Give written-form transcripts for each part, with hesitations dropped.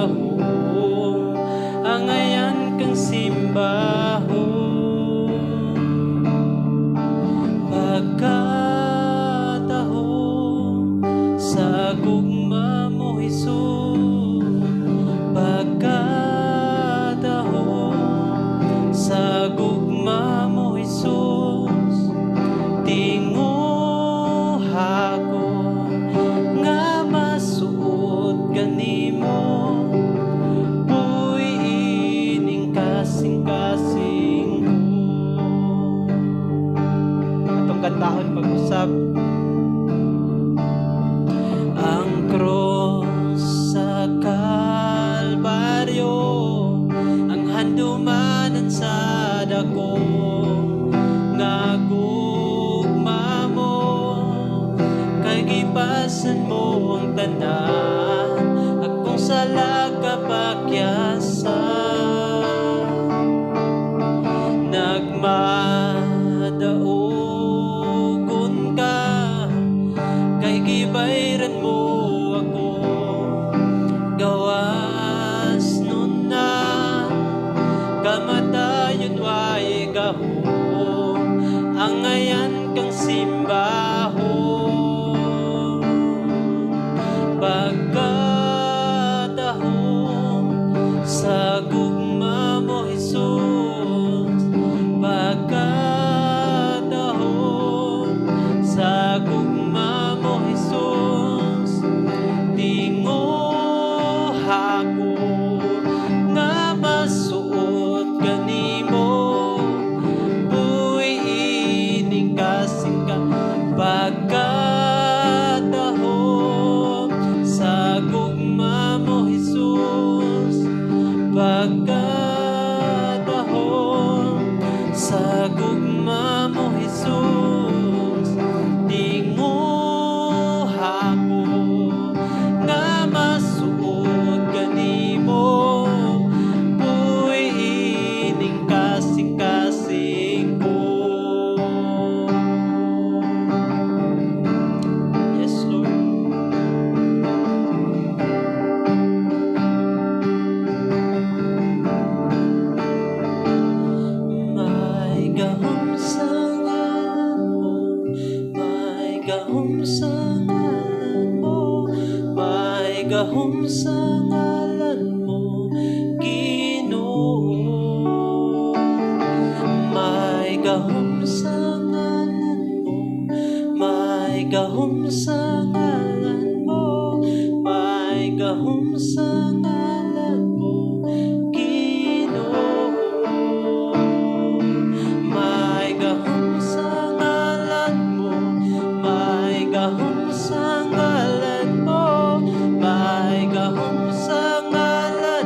gahom, angayan kang simbahon. Pagkatahom sa gugma mo, Jesus. Pagkatahom sa gugma mo, Jesus. Tinguha ko nga masuod kanimo. Puy-in ning kasing-kasing ko. Atong kantahon pag-usab. Ang krus sa Kalbaryo ang handumanan sa dako nga gugma mo, kay gipasan mo ang tanan, akong sala kapakyasan. Nagmadaugon ka kay gibayran mo ako. Gawas nun na kamatayon way gahom, angayan kang simbahon. Pagkatahom sa gugma mo, Jesus. Pagkatahom sa gugma mo, Jesus. Tinguha ko nga masuod kanimo. Puy-in ning kasing ka. Pagkatahom sa gugma mo, Jesus. Pagkatahom sa gugma mo, Jesus. Tinguha ko nga masuod kanimo. Puy-in ning kasing-kasing ko. Yes, Lord. May gahom sa ngalan mo, may gahom sa ngalan mo, may gahom sa ngalan mo, Ginoo. May gahom sa ngalan mo, may gahom sa ngalan mo, may gahom sa ngalan mo, Ginoo. May gahom sa ngalan mo, may gahom sa ngalan mo, may gahom sa ngalan.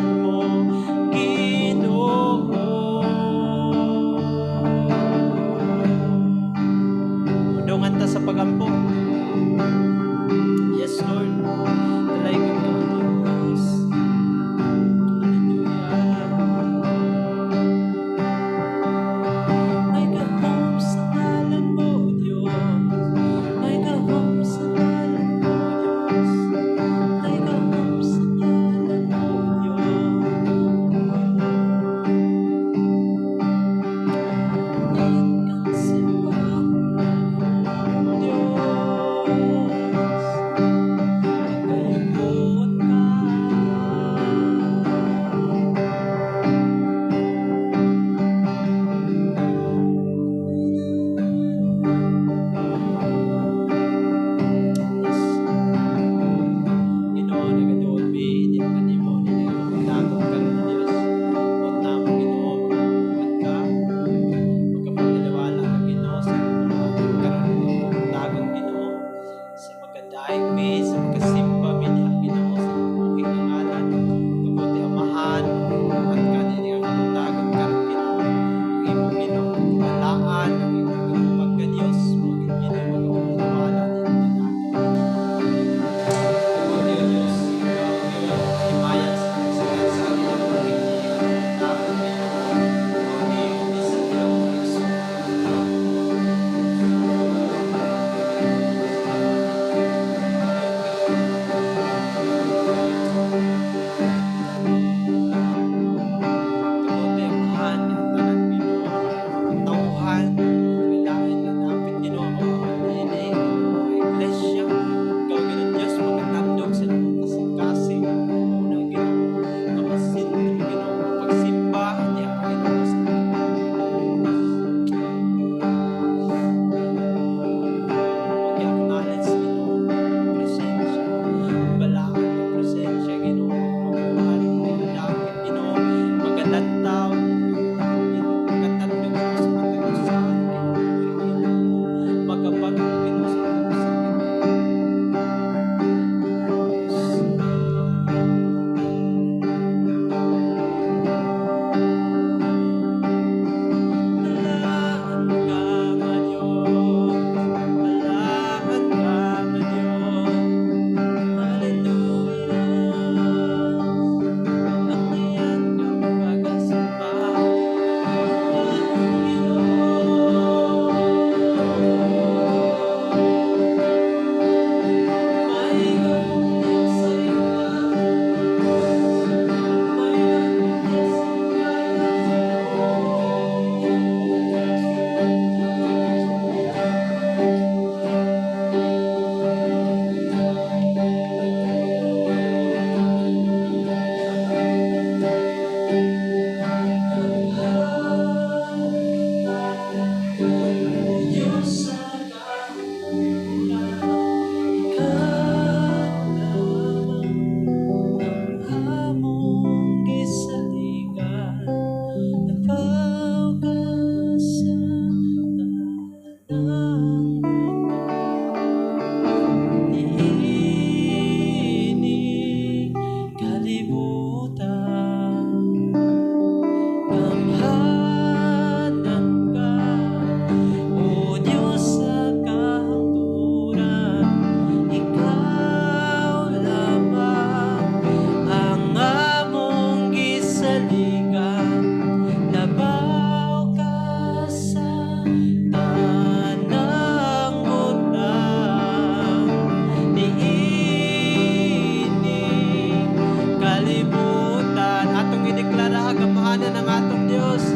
ang atong Dios.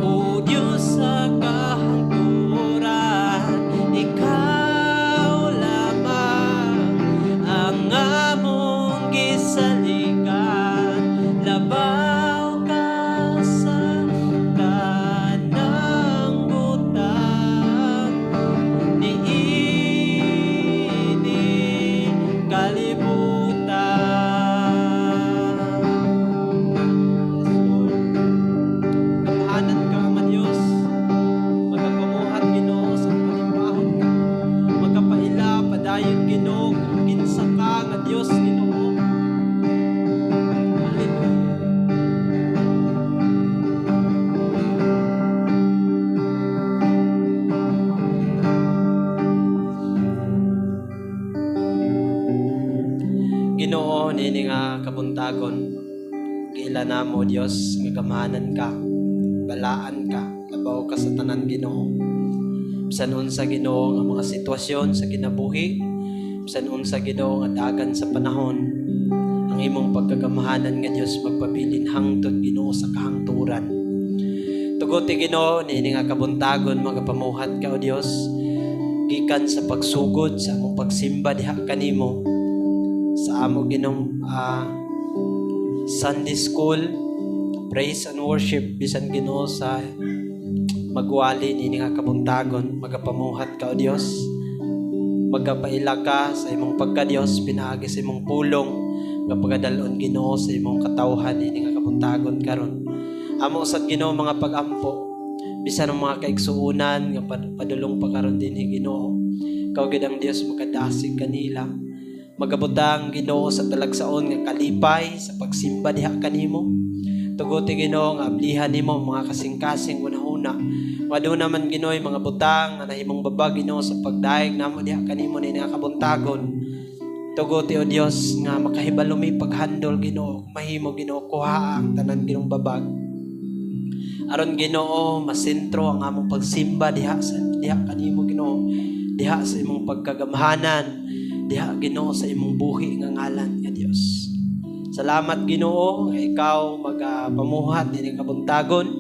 O Diyos sa kahangturan, ikaw lamang ang among gisaligan. Labaw ka sa tanang butang niini kalibutan. Yes, Lord. Gamhanan ka nga Diyos. Magapamuhat, Ginoo, sa palimbahon ka. Magapaila padayon, Ginoo, kung kinsa ka nga Dios, Ginoo. Hallelujah. Ginoo, niini nga kabuntagon, giila namo, Dios, nga gamhanan ka, balaan ka, labaw ka sa tanan, Ginoo. Bisan unsa, Ginoo, nga mga sitwasyon sa kinabuhi, bisan unsa, Ginoo, nga dagan sa panahon, ang imong pagkagamhanan nga Dios magpabilin hangtod, Ginoo, sa kahangturan. Tuguti, Ginoo, niini nga kabuntagon magapamuhat ka, O Dios, gikan sa pagsugod sa among pagsimba diha kanimo sa amo Ginoong Sunday School, praise and worship, bisan, Ginoo, sa magwali niini nga kabuntagon, magapamuhat ka, O Dios, magapaila ka sa imong pagka-Dios pinaagi sa imong pulong nga pagadal-on, Ginoo, sa imong katawhan niini nga kabuntagon karon. Amo sad, Ginoo, mga pag-ampo bisan ang mga kaigsuonan nga padulong pa karon dinhi, Ginoo. Ikaw gid ang Dios makadasig kanila, magabutang, Ginoo, sa talagsaon nga kalipay sa pagsimba diha kanimo. Tuguti, Ginoo, nga ablihan nimo ang mga kasing-kasing hunahuna. Aduna man, Ginoo, mga butang nga nahimong babag, Ginoo, sa pagdayeg namo diha kanimo ni nga kabuntagon. Tuguti, O Dios, nga makahibalo mi paghandol, Ginoo. Kung mahimo, Ginoo, kuha ang tanan, Ginoong babag. Aron, Ginoo, masentro ang among pagsimba diha kanimo, Ginoo. Diha sa imong pagkagamhanan, diha, Ginoo, sa imong buhi nga ngalan nga Dios. Salamat, Ginoo, nga ikaw magapamuhat dinhi kabuntagon,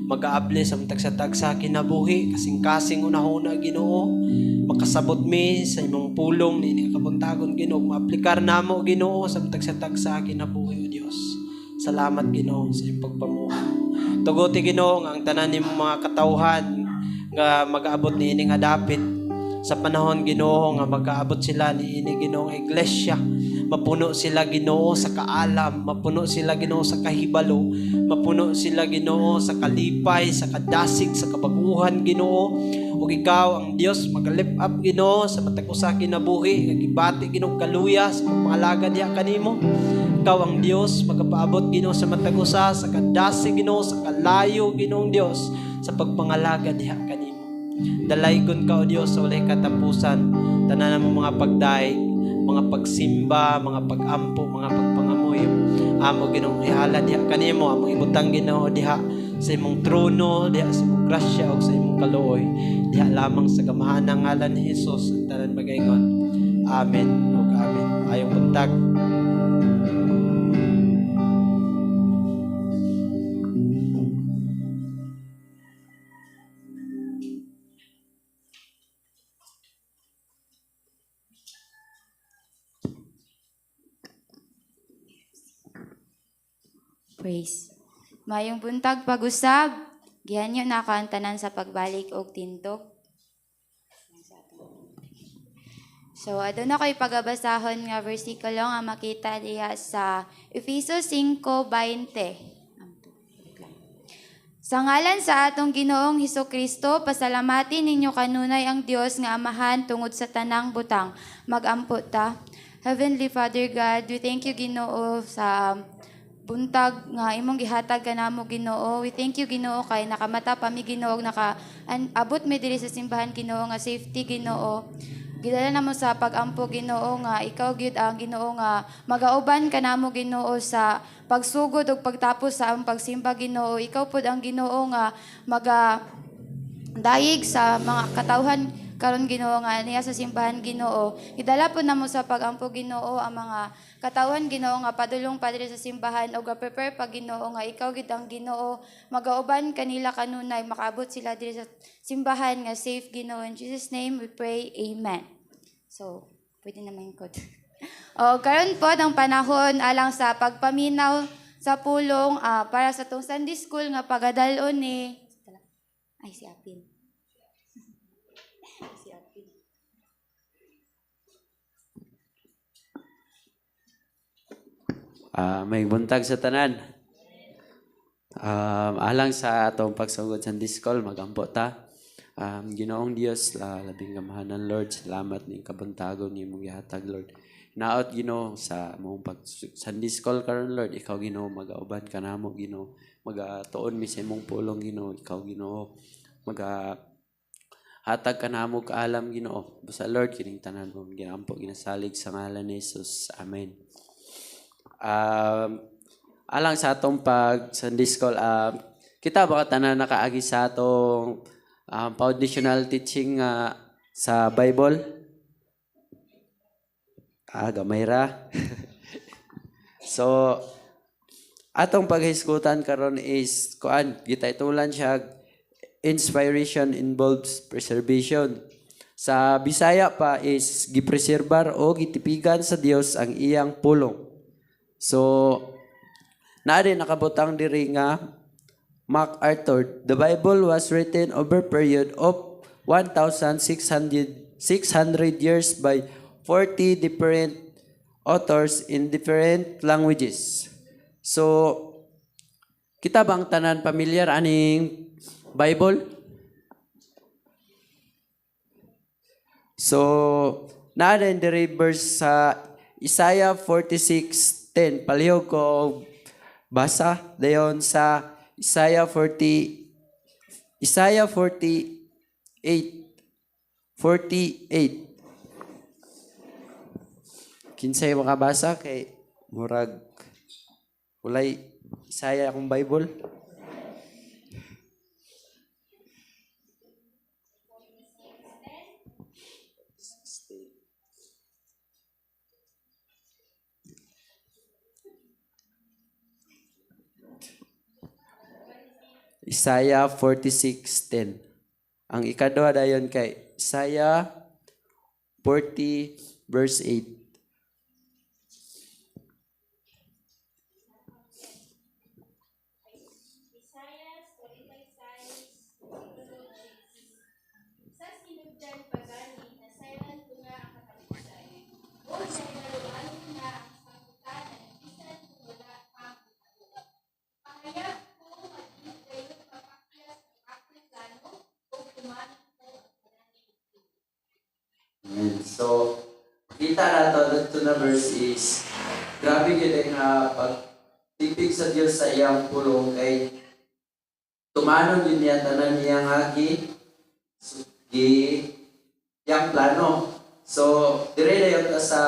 magaabli sa tagsa-tagsa kinabuhi, kasing-kasing hunahuna, Ginoo. Makasabot mi sa imong pulong niini kabuntagon, Ginoo, maaplikar namo, Ginoo, sa tagsa-tagsa kinabuhi, O Dios. Salamat, Ginoo, sa imong pagpamuhat. Tuguti, Ginoo, nga ang tanan nimong mga katawhan nga mag-aabot niini nga dapit sa panahon, Ginoo, nga mag-aabot sila niini, Ginoo, nga iglesia, mapuno sila, Ginoo, sa kaalam, mapuno sila, Ginoo, sa kahibalo, mapuno sila, Ginoo, sa kalipay, sa kadasig, sa kabaguhan, Ginoo. Ug ikaw ang Dios maga-lift up, Ginoo, sa matag usa kinabuhi nga gibati, Ginoo, kaluya sa pagpangalaga diha kanimo. Ikaw ang Dios magapaabot, Ginoo, sa matag usa sa kadasig, Ginoo, sa kalayo, Ginoong Dios, sa pagpangalaga diha kanimo. Dalaygon ka, O Dios, sa walay katapusan. Tanan mo mga pagdayeg, mga pagsimba, mga pagampo, mga pagpangamuyo. Amo, Ginoong, ihalad diha kanimo, among ibutang, Ginoo, diha sa imong trono, diha sa imong grasya ug sa imong kaluoy. Diha lamang sa gamhanan ngalan ni Jesus ang tanan magaingon. Amen ug amen. Ayong buntag. Praise. Mayong buntag pag-usab. Gihanyo na ako ang tanan sa pagbalik og tindog. So, aduna ko'y pagabasahon nga versikulo nga makita diha sa Efeso 5:20. Sa ngalan sa atong Ginoong Hesus Kristo, pasalamatin ninyo kanunay ang Dios nga Amahan tungod sa tanang butang. Magampo ta. Heavenly Father God, we thank you, Ginoo, sa buntag nga imong gihatag kanamo, Ginoo. We thank you, Ginoo, kay nakamata pa mi, Ginoo, naka abot mi diri sa simbahan, Ginoo, nga safety, Ginoo. Gidala namo sa pag-ampo, Ginoo, nga ikaw gyud ang Ginoo nga magauban kanamo, Ginoo, sa pagsugod ug pagtapos sa among pagsimba, Ginoo. Ikaw pud ang Ginoo nga maga dayig sa mga katawhan. Karon, Ginoo, nga niya sa simbahan, Ginoo. Gidala po namo sa pagampo, Ginoo, ang mga katawan, Ginoo, nga padulong padre sa simbahan og prepare pa, Ginoo, nga ikaw gid ang Ginoo magauban kanila kanunay makaabot sila diri sa simbahan nga safe, Ginoo. In Jesus' name we pray. Amen. So, pwede naman ko. O karon po ang panahon alang sa pagpaminaw sa pulong para sa tong Sunday School nga pagadal-on ni ay si Apin. Si Apin. May buntag sa tanan. Alang sa atong pagsugod sa Sunday School, magampo ta. Ginoong Dios, labing gamahanan Lord, salamat ning kabuntagon nimong gihatag, Lord. Naot, Ginoo, sa among pag Sunday School karon, Lord, ikaw, Ginoo, magauban kanamo, Ginoo, magatuon mi sa imong pulong, Ginoo, ikaw, Ginoo, maga hatag kanamo kaalam, Ginoo. Basta Lord, kining tanan mo ginaampo, ginasalig sa ngalan ni Jesus. Amen. Alang sa atong pag Sunday School, kita ba tanan nakaagi sa atong foundational teaching sa Bible? Gamay ra. So, atong paghisgutan karon is kuan, gitaytulan siya "Inspiration Involves Preservation." Sa Bisaya pa is gipreserbar o gitipigan sa Dios ang iyang pulong. So, naa din nakabutang diri nga MacArthur, the Bible was written over period of 1,600 600 years by 40 different authors in different languages. So, kita bang tanan familiar aning Bible? So, naa din diri verse sa Isaiah 46:10. Palihog ko basa dayon sa Isaiah 40, Isaiah 48 48. Kinsay makabasa kay murag walay Isaiah akong Bible? Isaiah 46:10. Ang ikaduha dayon kay Isaiah 40 verse 8. Isaiah 45. Sa sinugdan pa gani, nasayran ko na ang katapusan. O nahibaluan ko na ang sangkutanan, bisan kung wala pang hitabo. Pahayag ko maghigayon mapakyas ang akong plano, ug tumanon ko ang tanang bukid. Amen. So, kita nato dito na verse is grabe gyud nga pagtipig sa Dios sa iyang pulong kay tumanon gyud niya tanan niya nga gi iyang plano. So, dire na yun ta sa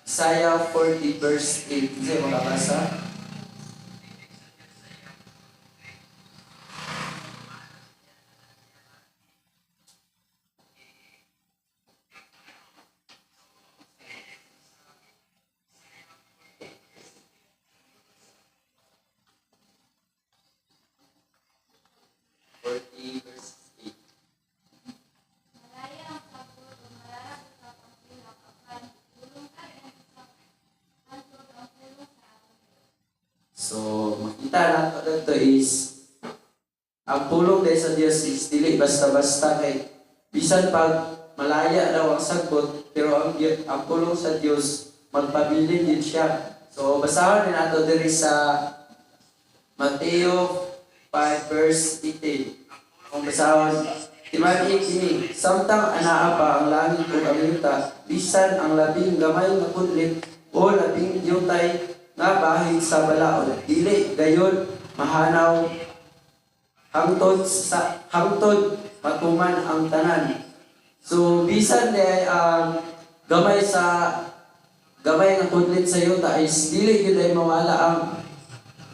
Isaiah 40 verse 8. Kasi makabasa. 40 verse 8. Malaya ang sabot o marara usab ang pilak, apan pulong ang usab hantod ang pulong sa atong Dios. So, makita nato dito is ang pulong dahil sa Dios is dili basta-basta kay bisan pag malaya daw ang sagbot, pero ang pulong sa Dios magpabilin din siya. So, basahon din nato diri sa Mateo 5 verse 18. Kung basahon, timan kini, samtang anaa pa ang langit ug ang yuta, bisan ang labing gamay nga kudlit o labing yutay nga bahin sa balaod, dili gayon mahanaw hangtod matuman ang tanan. So bisan di ang gamay sa gamay nga kudlit sa yuta is dili gyud ay mawala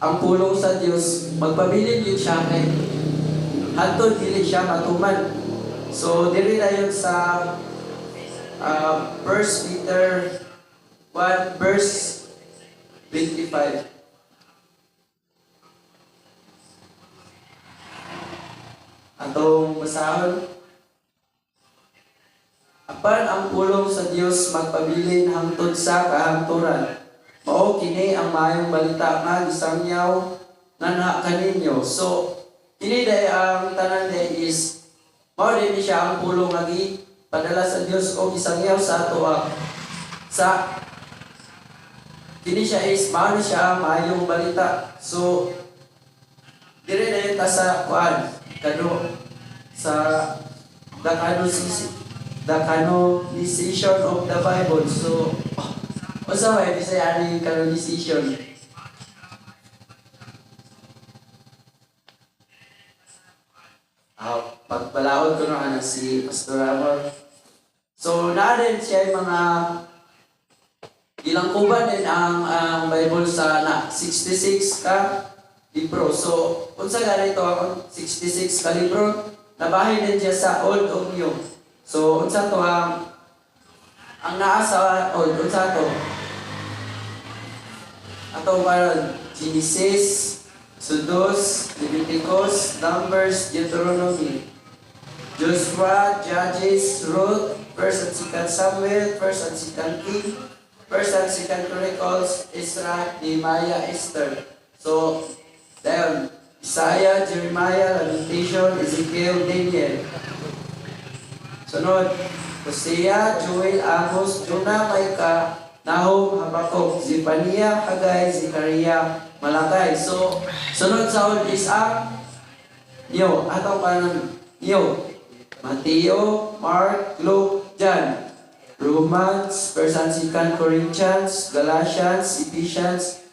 ang pulong sa Dios, magpabilin gyud siya kay hantod dili siya matuman. So diri na yun sa 1 Peter 1 verse 25. Atong basahon. Apan ang pulong sa Dios magpabilin hangtod sa kahangturan. Mao kini ang maayong balita nga gisangyaw nganha kaninyo. So kini day ang tanan day is mao din ni siya ang pulong nga gipadala sa Dios o gisangyaw sa ato sa kini siya is mao ni siya ang maayong balita. So dire na ta sa kuan kano sa the canonization of the Bible. So unsa may Bisaya ani canonization? Pagbalaod ko no ana si Pastor Amor. So naa din siya yung mga gilangkuban din ang Bible sa na 66 ka libro. So unsa ganito ang 66 ka libro? Nabahin din siya sa Old ug New. So unsa to ang naa sa Old, unsa to? Ato karon Genesis, Exodus, Leviticus, Numbers, Deuteronomy, Joshua, Judges, Ruth, 1st and 2nd Samuel, 1st and 2nd King, 1st and 2nd Chronicles, Ezra, Nehemiah, Esther. So, dayon, Isaiah, Jeremiah, Lamentation, Ezekiel, Daniel. Sunod, Hosea, Joel, Amos, Jonah, Micah, Nahum, Habakkuk, Zephaniah, Haggai, Zechariah, Malakay. So, sunod sa old is ang New. Atong kanon New. Mateo, Mark, Luke, John. Romans, 1st and 2nd Corinthians, Galatians, Ephesians,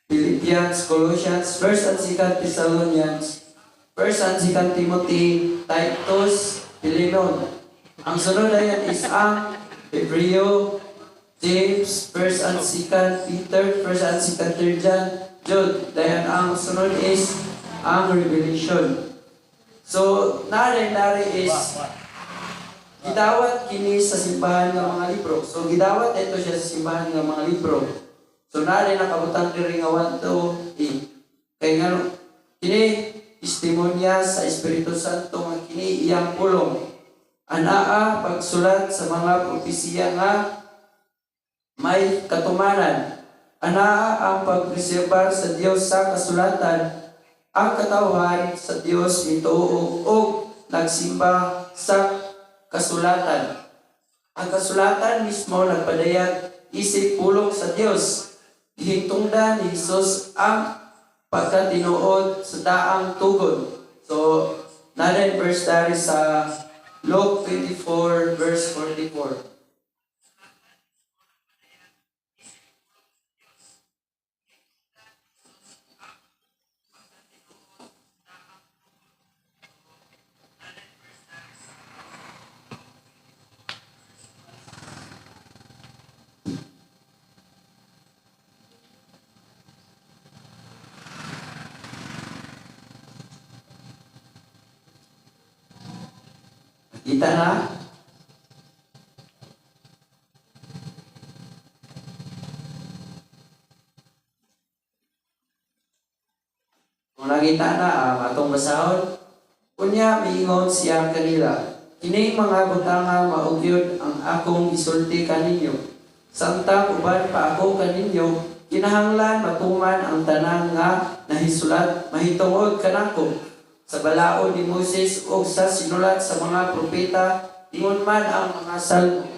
Philippians, Colossians, 1st and 2nd Thessalonians, 1st and 2nd Timothy, Titus, Philemon. Ang sunod na yan is ang Hebreo, James, 1st and 2nd Peter, 1st and 2nd John, Jude. Dayan ang sunod is ang Revelation. So, nari is gidawat kini sa simbahan ng mga libro. So, gidawat ito siya sa simbahan ng mga libro. So, nari nakabutang diri nga 1 to 8. Kaya nga, kini testimonya sa Espiritu Santo nga kini iyang pulong. Anaa pagsulat sa mga propesiya nga may katumanan. Anaa ang pagpreserbar sa Dios sa kasulatan. Ang katawhan sa Dios mituo og nagsimba sa kasulatan. Ang kasulatan mismo nagpadayag isip pulong sa Dios. Gihintungdan ni Jesus ang pagkatinuod sa daang tugon. So, narin verse dari sa Luke 24 verse 44. Kita na? Kung nakita na, atong basahon, unya miingon siya kanila, kining mga butanga maugyod ang akong gisulti kaninyo. Samtang uban pa ako kaninyo, kinahanglan matuman ang tanan nga nahisulat mahitungod kanako. Sa balaod ni Moses o sa sinulat sa mga propeta, ingon man ang mga salmo.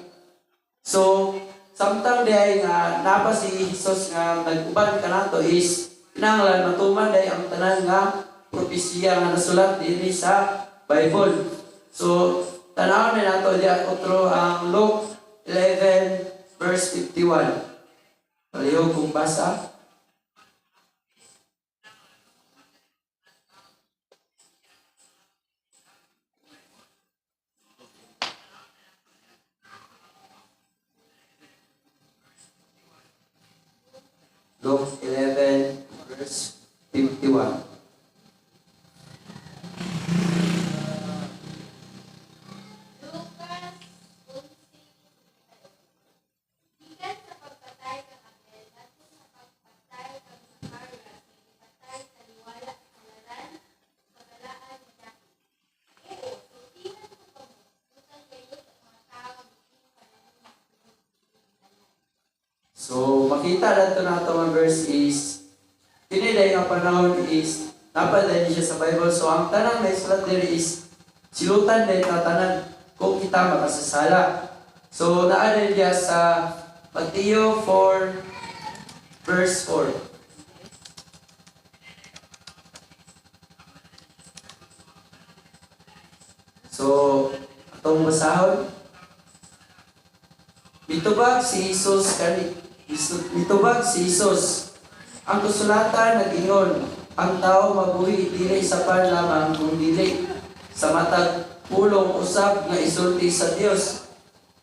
So, samtang diay nga napa si Jesus nga nag-uban kanato is kinahanglan matuman day ang tanan nga propesiya nga nasulat dinhi sa Bible. So, tan-awon na nato diha otro ang Luke 11 verse 51. Palihog kung basa. Luke 11, verse 51. Makita nato na nga verse is kini dahil nga panahon is napaday siya sa Bible. So ang tanang naisulat diri is silutan dahil tatanan kung kita makasasala. So naa din diya sa Mateo 4 verse 4. So atong basahon. Mitubag si Jesus kani mitubag si Jesus. Ang kasulatan nag-ingon, ang tao mabuhi dili sa pan lamang kung dili sa matag pulong usab nga isulti sa Dios.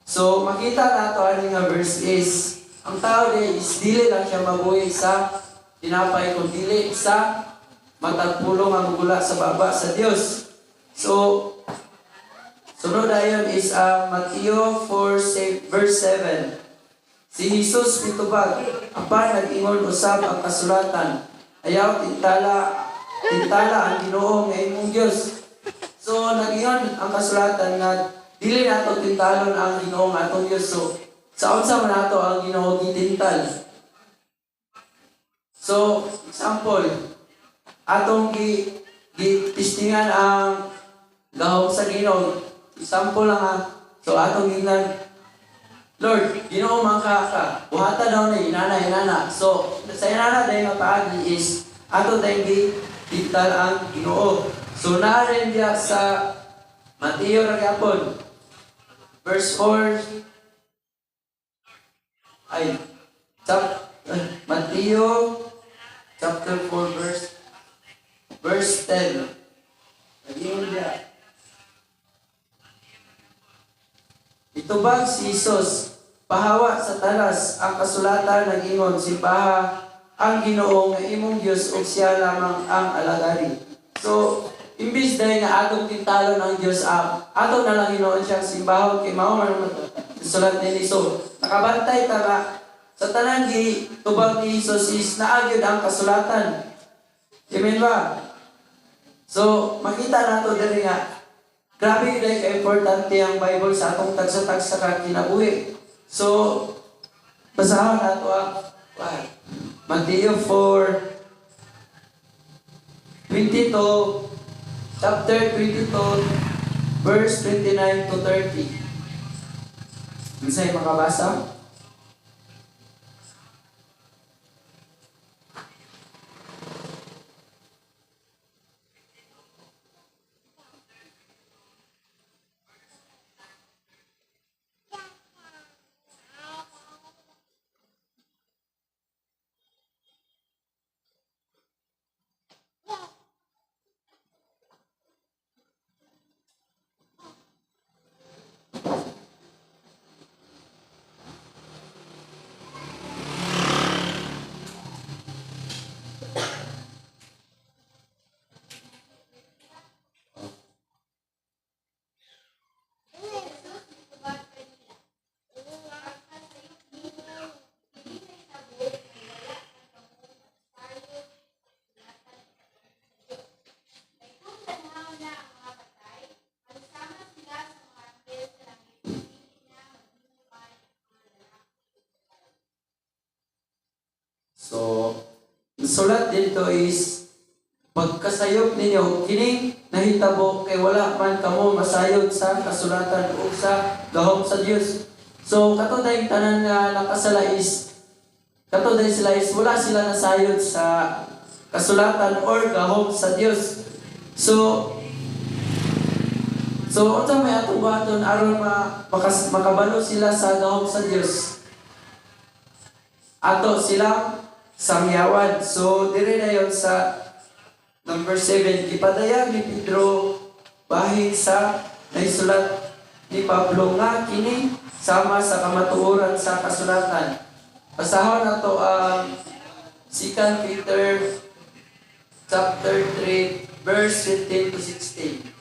So makita nato ani nga verse is ang tao di is dili lang siya mabuhi sa tinapay kung dili sa matag pulong nga mugula sa baba sa Dios. So sunod ayon is ang Mateo 4 verse 7. Si Jesus mitubag, apan nag-ingon usab ang kasulatan, ayaw tintala ang Ginoo nga imong Dios. So nag-ingon ang kasulatan nga dili nato tintalon ang Ginoo nga atong Dios. So sa unsa man nato ang Ginoo gitintal? So example, atong gi-testingan ang gahom sa Ginoo. Example lang ha. So atong gingnan, Lord, Ginoo man ka, buhata daw ni inana inana. So sa inana dahil nga paagi is ato dahil gitintal ang Ginoo. So naa rin diya sa Mateo ra gyapon verse 4 ay Mateo chapter 4 verse 10. Nag-ingon diya. Itubag si Jesus, pahawa sa talas ang kasulatan nag-ingon, simbaha ang Ginoo nga imong Dios ug siya lamang ang alagari. So, imbis dahil nga atong tintalon ang Dios, ato na lang hinuon siyang simbahon kay mao man sulat nini. So, nakabantay ta nga sa tanan gi tubag ni Jesus is naa gyud ang kasulatan. Amen ba? So, makita nato diri nga grabe gyud ka importante ang Bible sa atong tagsa-tagsa ka kinabuhi. So, basahon nato ang Mateo 4:22, chapter 22, verse 29 to 30. Unsay makabasa? So, sulat dito is, pagkasayop ninyo, kining nahitabo kay wala man kamo masayod sa kasulatan o sa gahom sa Dios. So, kato dayong tanan nga nakasala is, kato dayon sila is, wala sila nasayod sa kasulatan or gahom sa Dios. So, unsa may atong buhaton aron makabalo sila sa gahom sa Dios? Ato silang sangyawan. So, dire na yon sa number 7. Gipadayag ni Pedro bahin sa naisulat ni Pablo nga kini sama sa kamatuoran sa kasulatan. Basahon nato ang 2 Peter chapter 3 verse 15 to 16.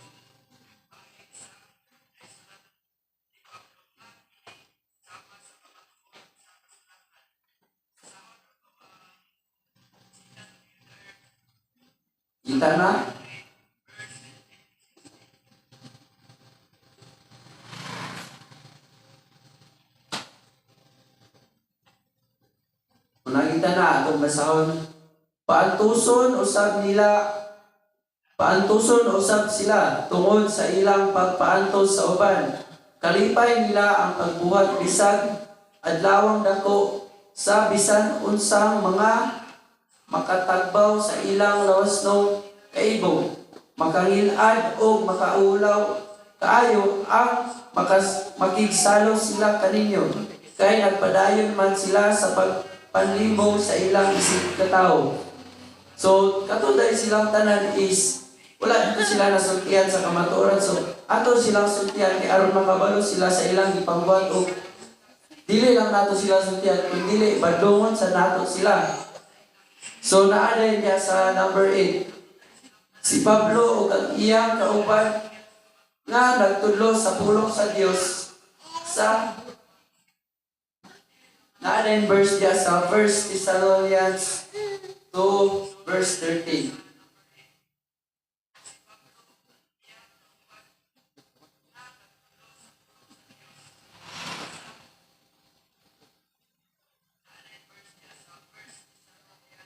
Kita na? Nakita na atong basahon. Paantuson usab nila, paantuson usab sila tungod sa ilang pagpaantos sa uban. Kalipay nila ang pagbuhat bisag adlawang dako sa bisan unsang mga makatagbaw sa ilang lawasnong kaibog. Makangilad o makaulaw kaayo ang makigsalo sila kaninyo. Kay nagpadayon man sila sa pagpanlimbo sa ilang isip katawo. So, katuday silang tanan is wala dito sila nasultian sa kamatuoran. So, ato silang sultian kay aron makabalo sila sa ilang gipangbuhat og dili lang nato sila sultian kun dili badlongon sa nato sila. So, naa din niya sa number 8. Si Pablo ug ang iyang kauban nga nagtudlo sa pulong sa Dios sa naa din verse diya sa 1 Thessalonians 2 verse 13.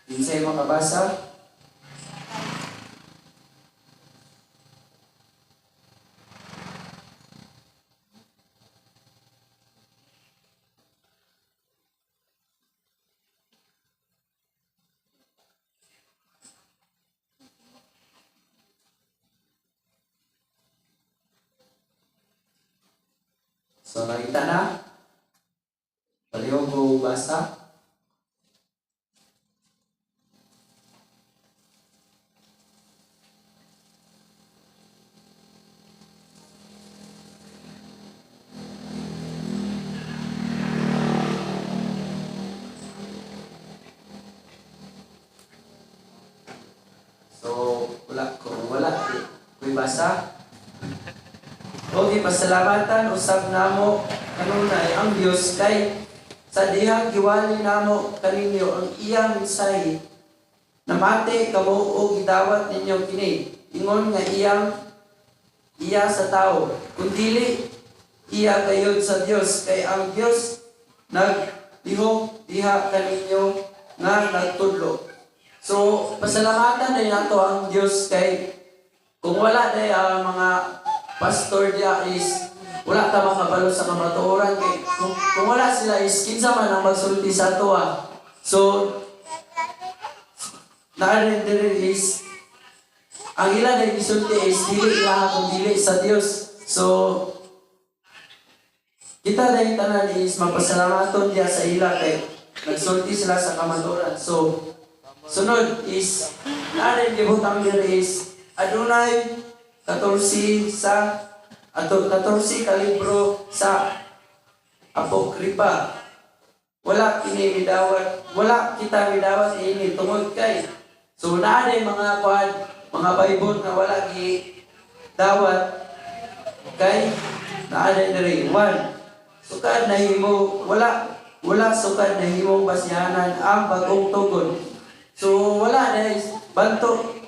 Kinsay makabasa? So, nakita na? Palihog ko basa. So, wala ko, wala. Kuy basa. Okay, pasalamatan usab namo kanunay ang Dios kay sa dihang giwali namo kaninyo ang iyang mensahe. Namati kamo og gidawat ninyo kini ingon nga iyang iya sa tawo, kun dili iya gayud sa Dios kay ang Dios naglihok diha kaninyo nga nagtudlo. So pasalamatan din nato ang Dios kay kung wala day ang mga pastor diya is wala ta makabalo sa kamatuoran kay kung wala sila is kinsa man ang magsulti sa atoa. So naa diri is ang ila na gisulti is dili ilaha kung dili sa Dios. So kita dahil tanan is mapasalamaton diya sa ila kay nagsulti sila sa kamatuoran. So sunod is naa rin gibutang diri is adunay 14 sa ato 14 ka libro sa Apokripa. Wala kini midawat, wala kita midawat ini tungod kay so naa day mga kuan, mga Bible nga wala gi dawat kay naa day diri 1. Sukad nahimo wala sukad nahimong basihanan ang bagong tugon. So wala day banto,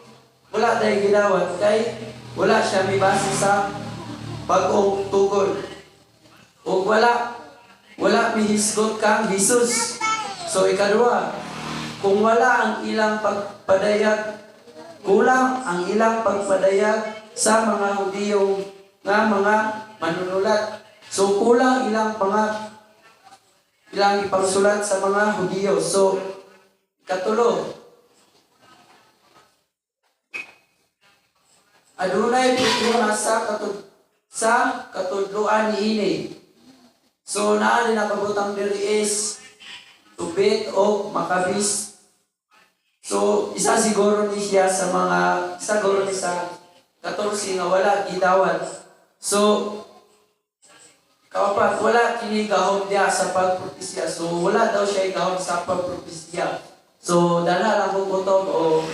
wala day gidawat kay wala siya mibase sa bagong tugon. O wala mihisgot kang Hesus. So ikaduha, kung wala ang ilang pagpadayag, kulang ang ilang pagpadayag sa mga Hudiyo nga mga manunulat. So kulang ilang ilang ipagsulat sa mga Hudiyo. So ikatulo, adunay problema sa katudloan niini. So naa din nakabutang diri is tubit o makabis. So isa siguro ni siya sa mga isa siguro ni sa 14 nga wala gidawat. So kaupat wala kini gahom diya sa pagpropesya. So wala daw siya gahom sa pagpropesya. So dala lang ko kutob o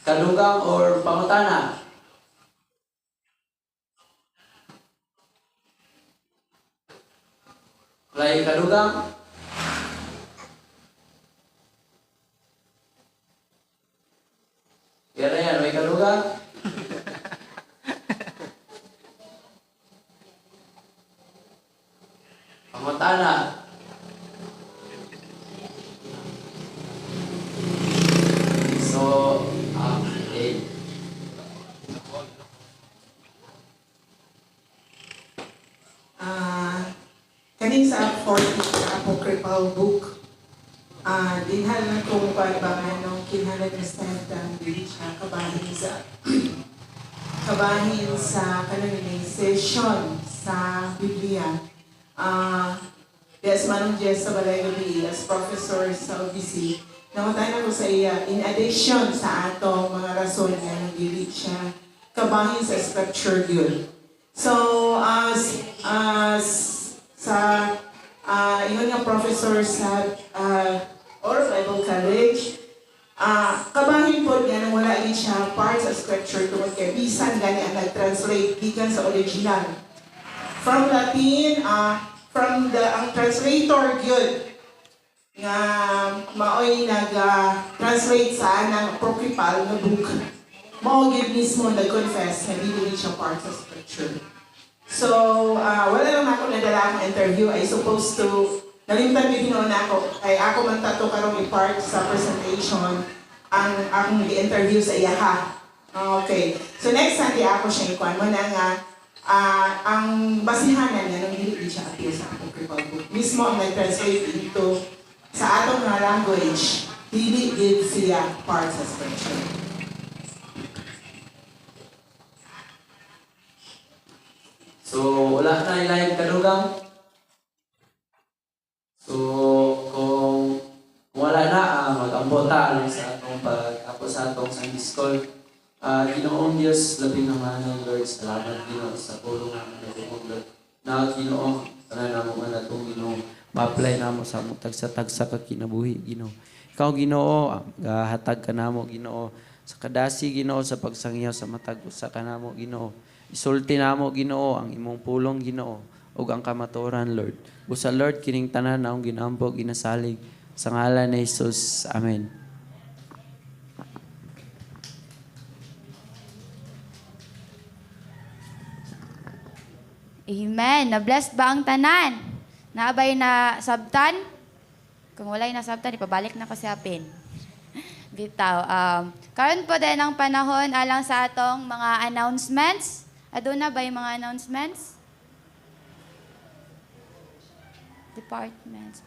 kadugang or pangutana. Walay kadugang? Yan na yan, may kadugang? Pangutana. Regarding sa 40 apocryphal book, dinhan lang ko mo ba nganong kinahanglan nga stand ang dili siya kabahin sa canonization sa Biblia. Yes, Manong Jess sa Balay Gabi, as professor sa OBC, namatay na ko sa iya, in addition sa atong mga rason nga dili siya kabahin sa scripture yun. So, as sa ingon nga professor sa Oro Bible College, kabahin po nga nang wala gid siya part sa scripture tungod kay bisan gani ang nag-translate gikan sa original. From Latin, from the ang translator gyud nga maoy nag-translate sa anang apocryphal nga book. Mao gyud mismo nag-confess nga dili gid siya part sa scripture. So, wala lang ako nadala akong interview. I supposed to, nalimtan mi hinuon nako kay ako man tato karong i-part sa presentation ang akong gi-interview sa iyaha. Okay. So next Sunday ako siya ikuan mo na nga ang basihanan nga nung dili di siya appear sa apocryphal book. Mismo ang nag-translate into sa atong nga language, dili gid siya part sa scripture. So, wala na ilain kadugang. So, kung wala na, mag-ampo ta alang sa atong pagtapos sa atong Sunday School. Ginoong Diyos, labing naman Lord, salamat Ginoo sa pulong nga natungog Lord. Na Ginoo, tanan namo nga natong Ginoo, ma-apply namo sa among tagsa-tagsa ka kinabuhi Ginoo. Ikaw Ginoo, hatag ka namo Ginoo sa kadasi Ginoo sa pagsangyaw sa matag usa ka namo Ginoo. Isulti namo Ginoo ang imong pulong Ginoo ug ang kamatuoran Lord. Busa Lord kining tanan naong ginampo ginasalig sa ngalan ni Jesus. Amen. Amen. Na-blessed ba ang tanan? Naabay na sabtan? Kung walay nasabtan, ipabalik na ko si Apin. Bitaw. Karon po din ang panahon alang sa atong mga announcements. Aduna ba yung mga announcements? Departments.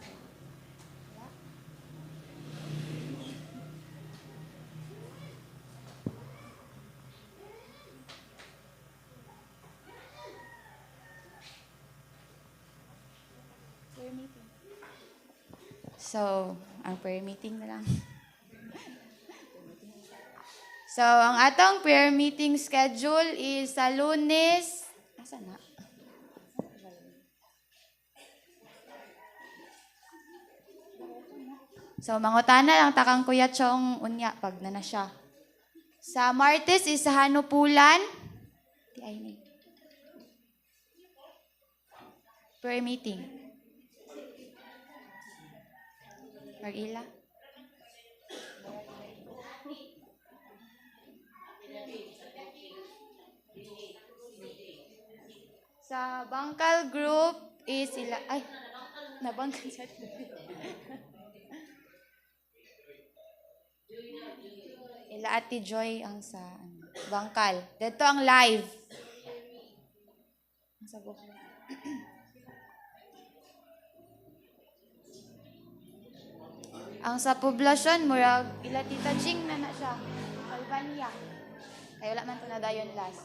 Prayer meeting. So, ang prayer meeting na lang. So, ang atong prayer meeting schedule is sa Lunes. Asa na? So, mangutana lang takang Kuya Chong unya pag na na siya. Sa Martes is sa Hanupulan. Di ay ni. Prayer meeting. Mag-ila. Sa Bangkal group is ila ay nabangkal sa ila Ate Joy ang sa ano, Bangkal. Dito ang live. Ang sa book. Ang sa poblasyon, murag ila Tita Ching na na siya. Albania. Ay wala man to na dayon last.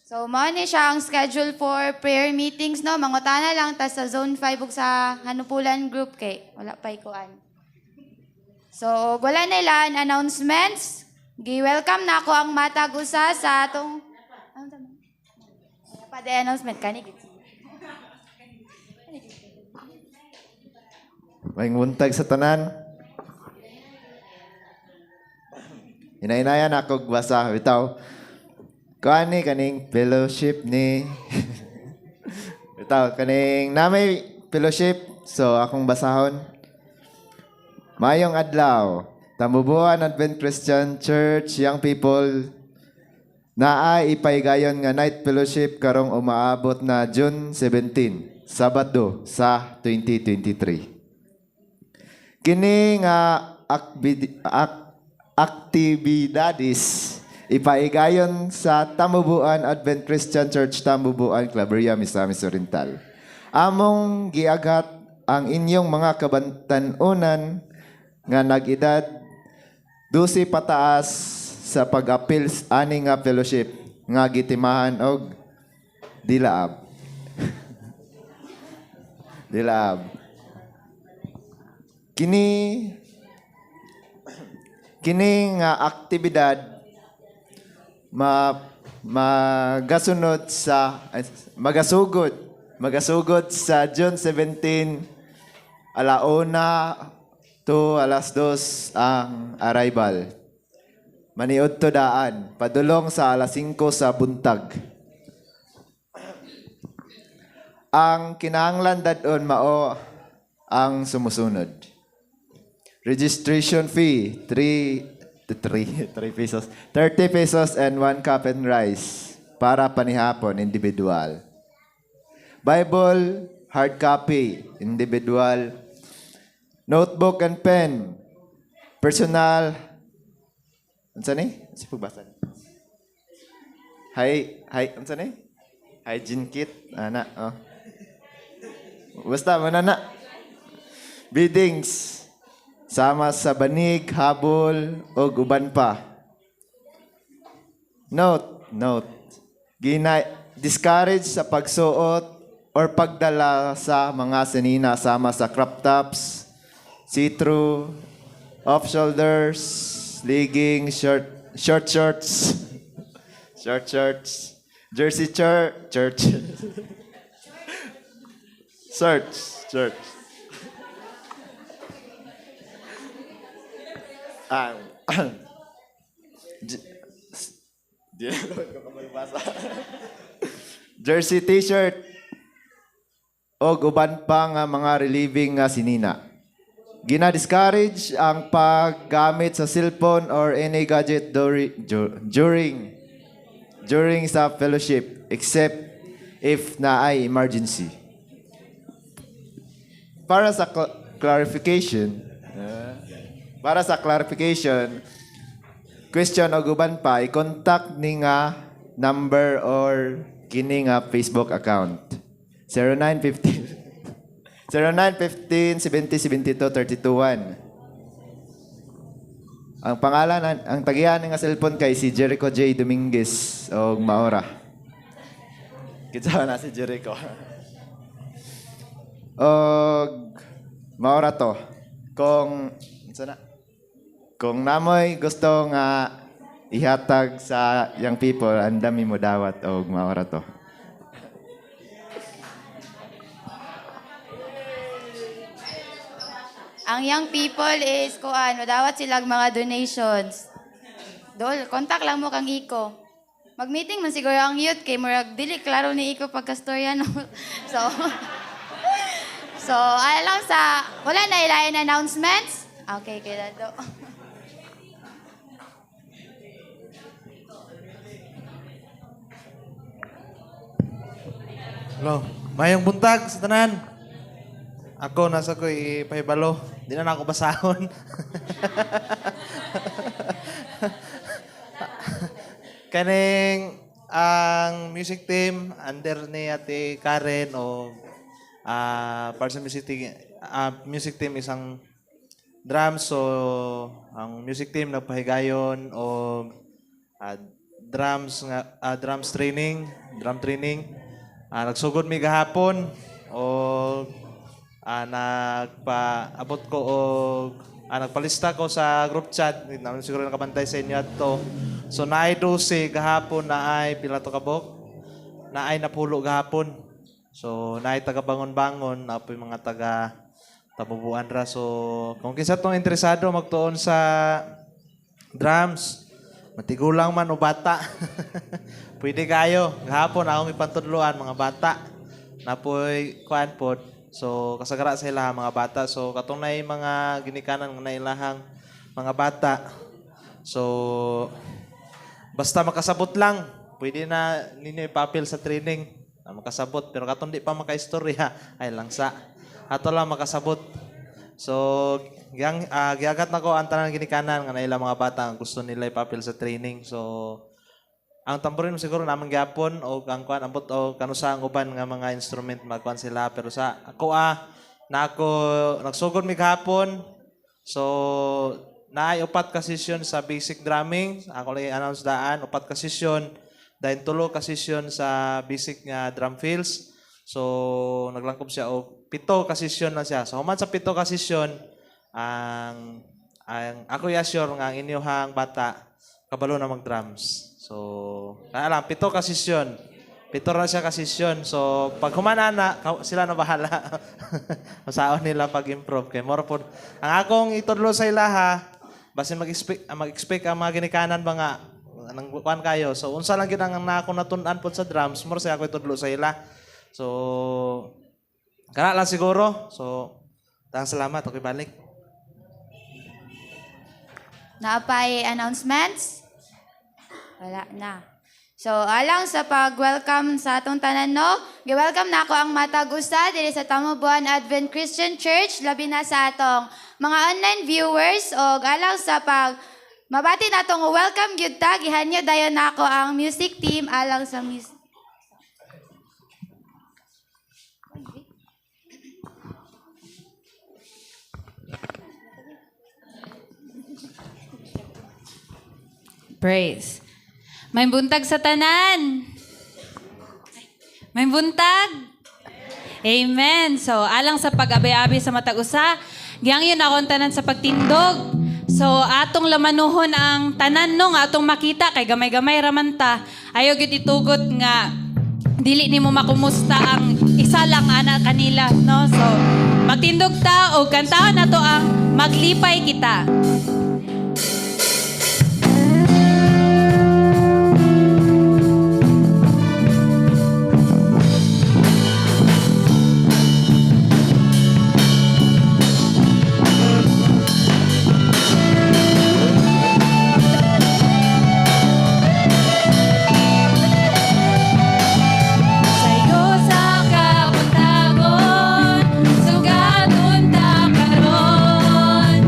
So, mao ni siya ang schedule for prayer meetings, no? Mangutana lang ta sa Zone 5 ug sa Hanupulan group kay wala pa'y kuan. So, wala na ilan announcements. Gi-welcome na ako ang matag usa sa atong ano tama? Wala pa di announcement kani gid. Maayong buntag sa tanan. Hinay-hinayan ako basa bitaw. Kuan ni kaning fellowship ni bitaw kaning na may fellowship, so akong basahon. Maayong adlaw. Tambubuan Advent Christian Church Young People, naa ipaygayon nga night fellowship karong umaabot na June 17, Sabado sa 2023. Kini nga aktibidades ipaigayon sa Tambubuan Advent Christian Church, Tambubuan, Claveria, Misamis Oriental. Among giaghat ang inyong mga kabatan-onan nga nag-edad 12 pataas sa pag-apil ani nga fellowship nga gitimahan og Dilaab. Dilaab. Kini kini nga aktibidad magasunod sa ay, magasugod sa June 17, alauna to alas 2 ang arrival. Maniudto daan padulong sa alas 5 sa buntag. Ang kinahanglan dad-on mao ang sumusunod. Registration fee, 3 3 3 pesos. 30 pesos and 1 cup and rice para panihapon, individual. Bible hard copy, individual. Notebook and pen. Personal. Unsa ni? Unsa pagbasa ni? Hi, hi, unsa ni? Hygiene kit ana, oh. Basta mo na. Biddings sama sa banig, habol, o uban pa. Note, note. Gina discourage sa pagsuot or pagdala sa mga sinina sama sa crop tops, see-through, off shoulders, leggings, short short shorts, short shorts, jersey church, church, search, church. Ah, di na ko kabalo. Jersey t-shirt o uban pa nga mga relieving nga sinina. Gina-discourage ang paggamit sa cellphone or any gadget during during sa fellowship except if naay emergency. Para sa clarification, para sa clarification, question o uban pa, i-contact ni nga number or kini nga Facebook account. 0915 0915 70 72 32 1. Ang pangalan, ang tagihan nga cellphone kay si Jericho J. Dominguez og Maora. Kinsa na si Jericho? Og maora to. Kung unsa na? Kung namoy gusto nga ihatag sa young people, ang dami mo dawat og maora to. Ang young people is kuan, madawat silang mga donations. Dol, contact lang mo kang Iko. Mag-meeting man siguro ang youth kay murag dili klaro ni Iko pagkastorya, no. So, alam sa wala na ilain announcements. Okay, kay Dado. Hello. Mayong buntag sa tanan. Ako nasa ko ipahibalo. Di na ako basahon. Kaning ang music team under ni Ate Karen o para sa music team isang drums, so ang music team nagpahigayon o drums nga drums training, drum training. Nagsugod mi gahapon o nagpaabot ko og nagpalista ko sa group chat. Hindi naman siguro nakabantay sa inyo ato. So naay 12 gahapon, naay pila to kabok? Naay napulo gahapon. So naay taga bangon-bangon, napoy mga taga Tabubuan ra. So kung kinsa tong interesado magtuon sa drums, matigulang man o bata, pwede kayo. Gahapon akong ipantudloan mga bata. Napoy kuan pod. So kasagara sa ilaha mga bata. So katong nay mga ginikanan nga nailahang mga bata. So basta makasabot lang, pwede na ninyo ipapil sa training. Na makasabot pero katong di pa makaistorya ay langsa. Ato lang makasabot. So Giyang, giagat nako ang tanan ginikanan nga naila mga bata nga gusto nila ipapil sa training. So ang tamborin siguro naman gyapon o ang kuan ambot o kanusa ang uban nga mga instrument magkuan sila, pero sa ako na ako nagsugod mi gahapon. So naay upat ka session sa basic drumming. Ako lang i-announce daan, upat ka session, dahil tulo ka session sa basic nga drum fills. So naglangkob siya og 7 ka session na siya. So human sa 7 ka session, ang ako i-assure nga ang inyong bata kabalo na mag-drums. So, kaya lang, 7 ka session. 7 ra siya ka session. So, pag humana na, sila na bahala. Masaon nila pag-improve. Kay mora pod. Ang akong itudlo sa ilaha, basin mag-expect ang mga ginikanan ba nga, nang kuan kayo. So, unsa lang gid ang na ako natun-an pod sa drums, mora siya ako itudlo sa ila. So, kana lang siguro. So, daghang salamat. Okay, balik. Naapay announcements? Wala na. So, alang sa pag-welcome sa atong tanan, no? Gi-welcome na ako ang matag usa diri sa Tamubuan Advent Christian Church, labi na sa atong mga online viewers, og alang sa pag mabati natong welcome gyud ta, gihanyo dayon nako ang music team alang sa music. Praise. May buntag sa tanan. May buntag. Amen. So, alang sa pag-abi-abi sa matag usa, gihangyo na akong tanan sa pagtindog. So, atong lamanuhon ang tanan, no, nga atong makita kay gamay-gamay raman ta. Ayaw gyud itugot nga dili nimo makumusta ang isa lang ana kanila, no? So, magtindog ta og kantahon nato ang "Maglipay Kita." Sayo sa kabuntagon, sugaton ta karon.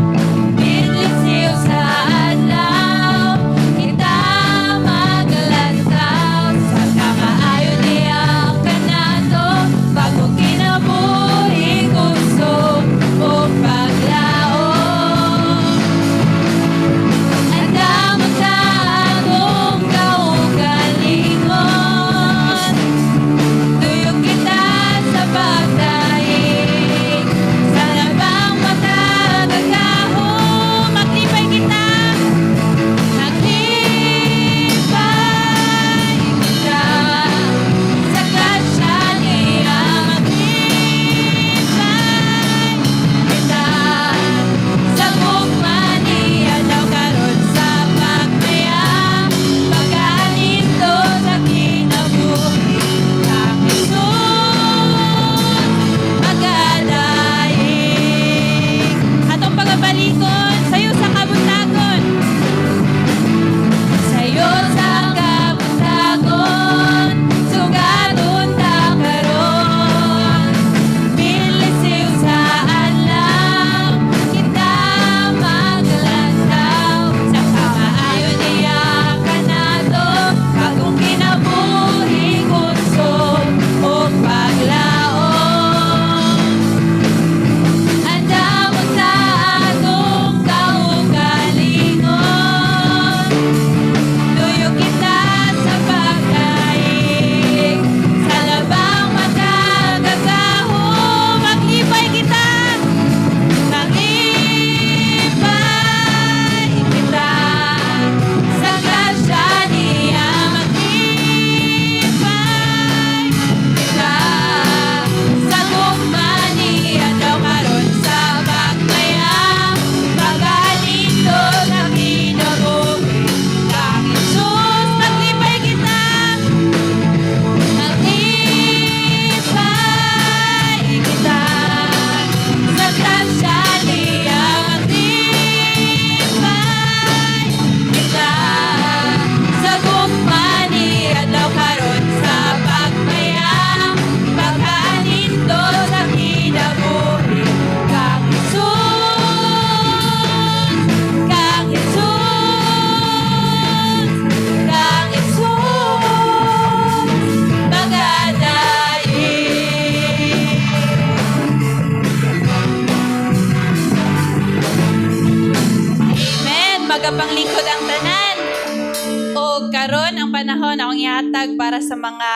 ihatag para sa mga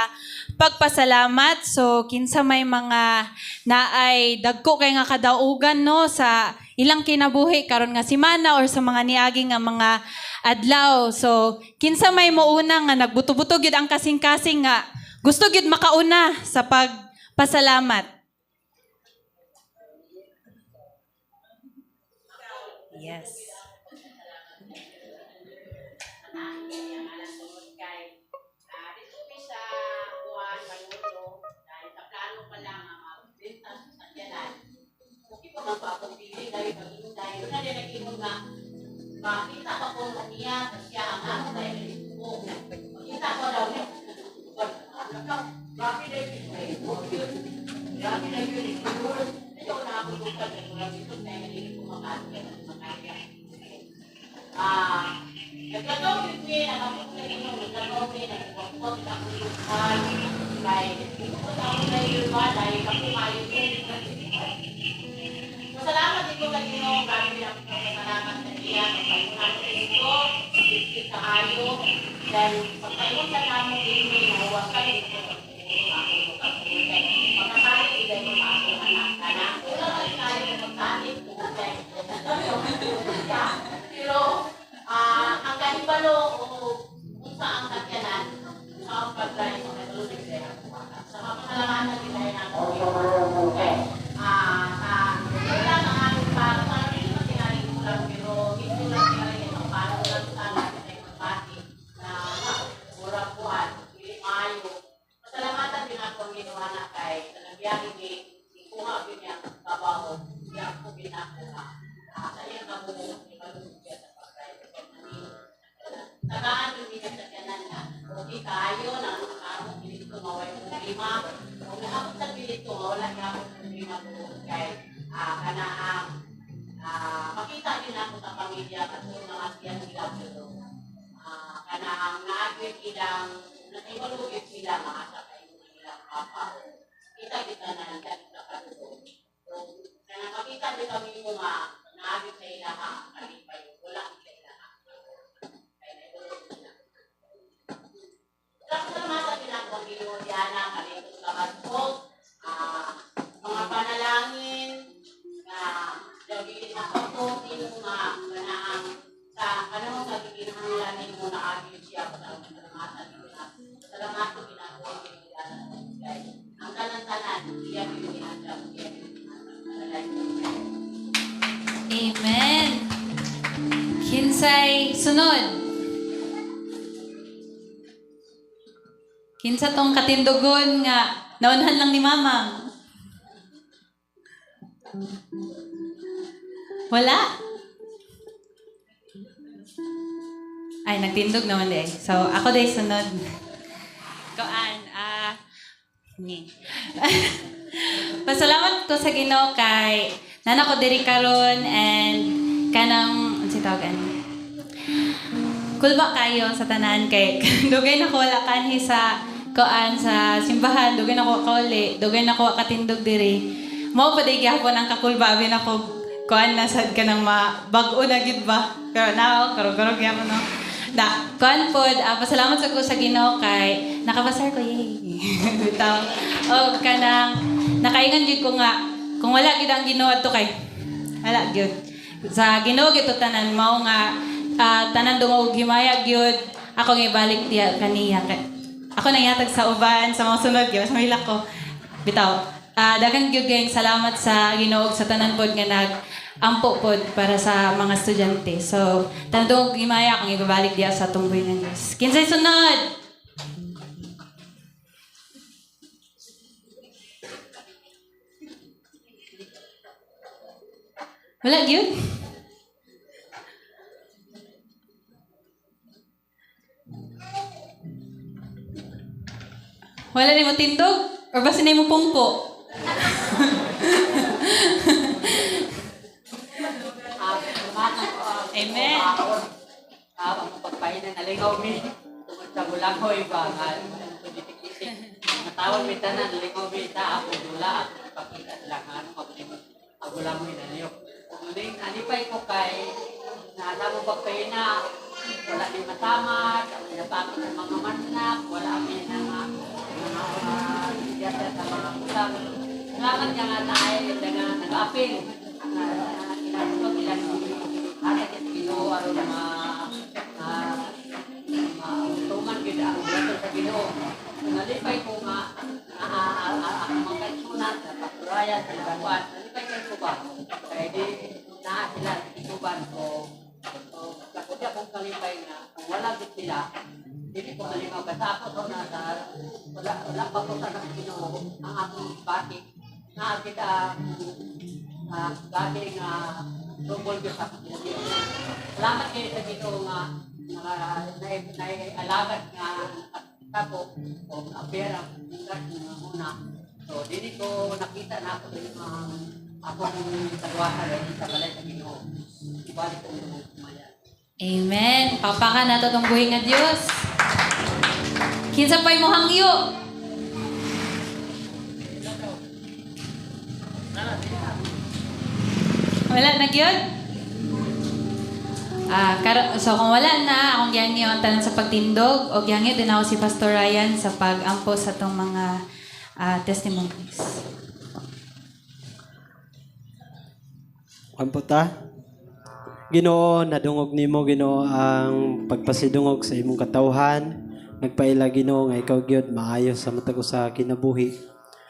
pagpasalamat. So kinsa may mga naay dagko kay nga kadaugan, no, sa ilang kinabuhi karon nga semana or sa mga niagi nga mga adlaw. So kinsa may mouna nga nagbuto-buto gyud ang kasing-kasing nga gusto gyud makauna sa pagpasalamat? Yes. Amen. Kinsay sunod? Kinsa tong katindugon nga naunhan lang ni Mamang? Wala? Ay, nagtindog naman di. So, ako day sunod. Koan, ni. Pasalamat ko sa Ginoo kay nana ko diri karon and kanang unsa tawag ani? Kulba kayo sa tanan kay dugay na ko wala kanhi sa koan sa simbahan, dugay na ko kauli, dugay na ko katindog diri. Mao pa day gihapon ang kakulba abi na ko koan na sad kanang bag-o na gid ba. Pero now, karog-karog gyapon no. Da, koan pod, pasalamat sa ko sa Ginoo kay nakabasar ko, yay. Bitaw. O kanang nakaingon gyud ko nga kung wala gid ang Ginoo adto kay wala gyud. Sa Ginoo gyud to tanan mao nga tanan dungog himaya gyud ako nga ibalik diya kaniya kay ako nang yatag sa uban sa mga sunod gyud sa mahilak ko. Bitaw. Daghang gyud kayong salamat sa Ginoo sa tanan pod nga nag ampo pod para sa mga estudyante. So, tanan dungog himaya akong ibabalik diya sa tumboy ng Dios. Kinsay sunod? Wala gyud? Wala ni mo tindog? Or basta na mo pungko? Amen. Ang pagpahinan nalingaw mi tungod sa bulangoy ba nga politik-isip. Matawag mi tanan nalingaw mi ta ako dula ako ipakita sila nga ano mabulangoy na niyo. Ug ning alipay ko kay na mo pagpahina Wala mi masamat, wala napakit ang mga manak, wala mi mga mga sa mga utang. Salamat nga nga tayo nga nag-apil na kinasukot ilang hatag sa Ginoo aron ma mautuman gyud ang buhaton sa Ginoo. Nalipay ko nga ang mga kaigsunan sa pasturayan sa Labuan, nalipay kay ko ba? Kaya di naa sila sa tituban ko. So, takot akong kalipay nga kung wala gid sila, dili ko malimaw basta ako to na sa wala wala pa ko sa Ginoo ang akong bati na kita gati nga tungkol gyud sa akong kinabuhi. Salamat kayo sa Ginoo nga naialagad nga nakatako o apera ang mga una. So dili ko nakita na ako dili mga akong tagwahan sa balay sa Ginoo. Ibalik ko ng kumaya. Amen. Papakan nato tong buhi nga Dios. Kinsa pa'y mo hangyo? Wala na gyud? So kung wala na, akong gihangyo ang tanan sa pagtindog o gihangyo din ako si Pastor Ryan sa pag-ampo sa atong mga testimonies. Ampo ta. Ginoo, nadungog nimo Ginoo ang pagpasidungog sa imong katawhan. Nagpaila Ginoo nga ikaw gyud maayo sa matag usa kinabuhi.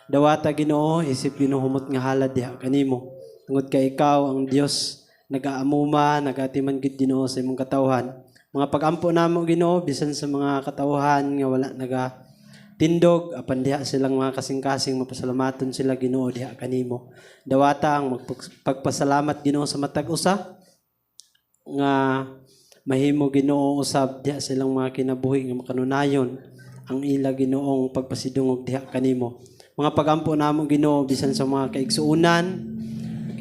Dawata Ginoo, isip ginuhumot nga halad diha kanimo. Tungod kay ikaw ang Dios nagaamuma, nagatiman gid Ginoo sa imong katawhan. Mga pagampo namo Ginoo bisan sa mga katawhan nga wala naga tindog apan diha silang mga kasing-kasing mapasalamaton sila Ginoo diha kanimo. Dawata ang magpasalamat Ginoo sa matag usa nga mahimo Ginoo usab diha silang mga kinabuhi nga makanunayon ang ila Ginoong pagpasidungog diha kanimo. Mga pagampo namo Ginoo bisan sa mga kaigsuonan,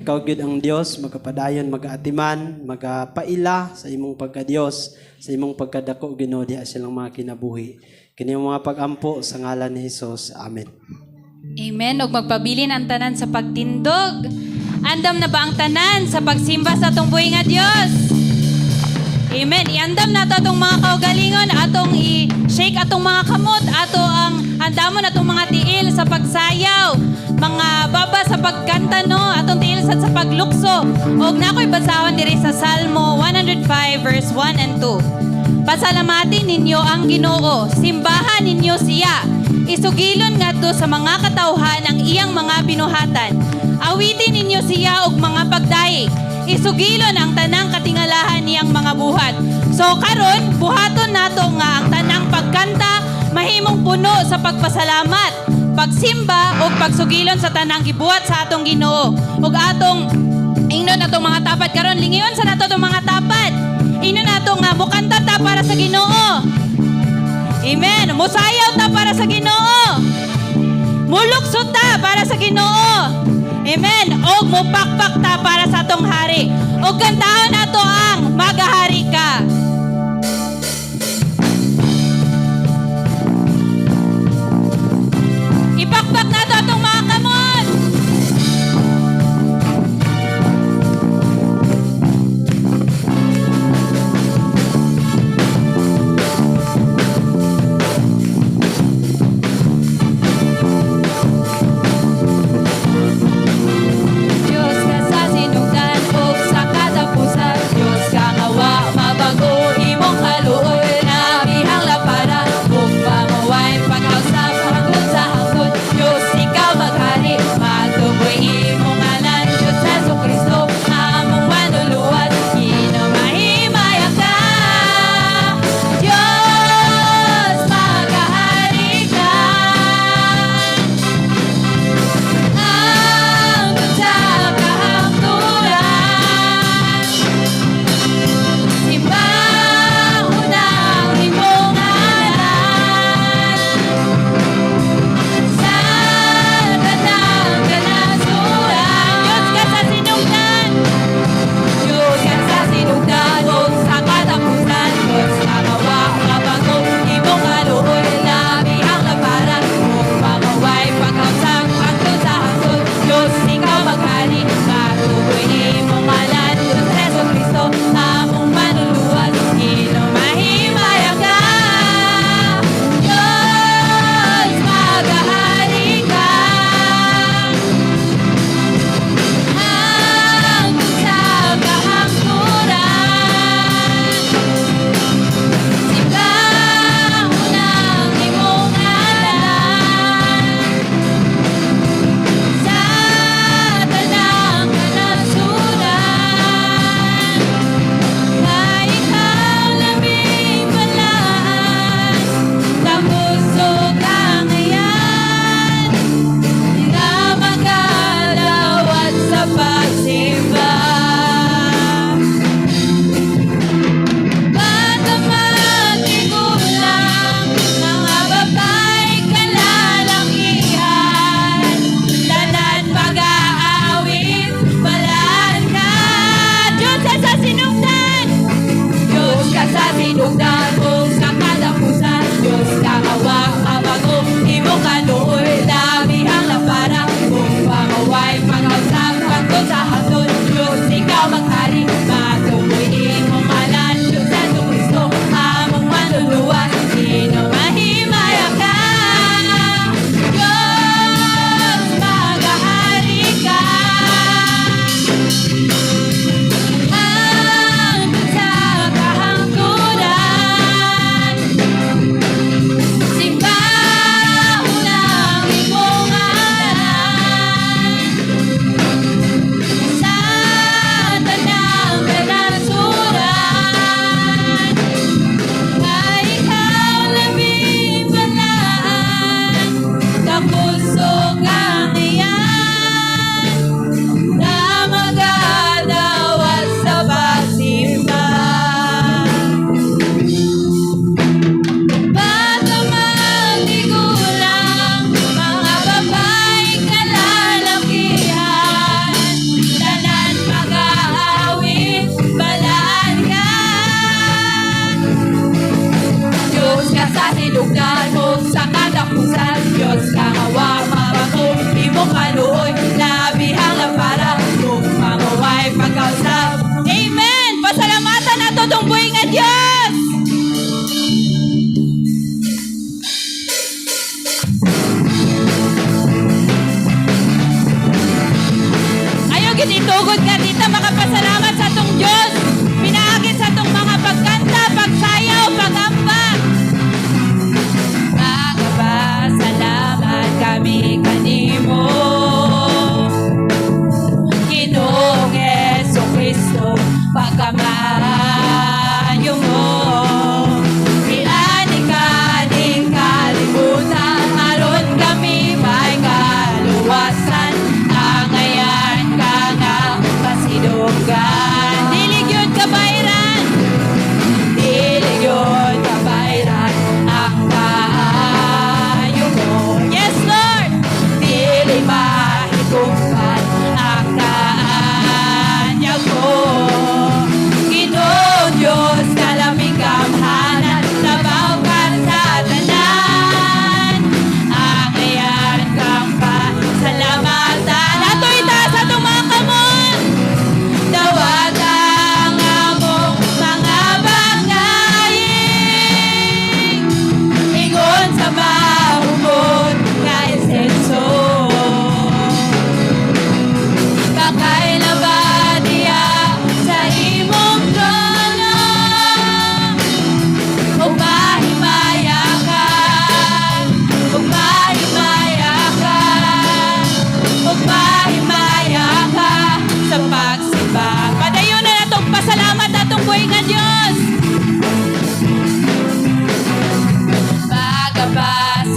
ikaw gyud ang Dios magapadayon, magaatiman, magapaila sa imong pagka-Dios, sa imong pagkadako Ginoo diha silang mga kinabuhi. Kini ang mga pagampo sa ngalan ni Hesus. Amen. Amen. Ug magpabilin ang tanan sa pagtindog. Andam na ba ang tanan sa pagsimba sa atong buhi nga Dios? Amen. Iandam nato atong mga kaugalingon, atong i-shake atong mga kamot, ato ang andamon atong mga tiil sa pagsayaw, mga baba sa pagkanta no, atong tiil sa paglukso. Og nakoy basahon diri sa Salmo 105 verse 1 and 2. Pasalamatin ninyo ang Ginoo, simbahan ninyo siya. Isugilon ngadto sa mga katawhan ang iyang mga binuhatan. Awitin ninyo siya og mga pagdaig. Isugilon ang tanang katingalahan niyang mga buhat. So karon buhaton nato nga ang tanang pagkanta mahimong puno sa pagpasalamat, pagsimba ug pagsugilon sa tanang gibuhat sa atong Ginoo. Ug atong ingnon atong mga tapad karon, lingiyon sa nato atong mga tapad. Ingnon nato nga mukanta ta para sa Ginoo. Amen. Musayaw ta para sa Ginoo. Mulukso ta para sa Ginoo. Amen. Og mupakpak ta para sa atong hari. Og kantahon nato ang magahari ka. Ipakpak nato atong mga kamot. Diyos ka sa sinugdan ug sa katapusan.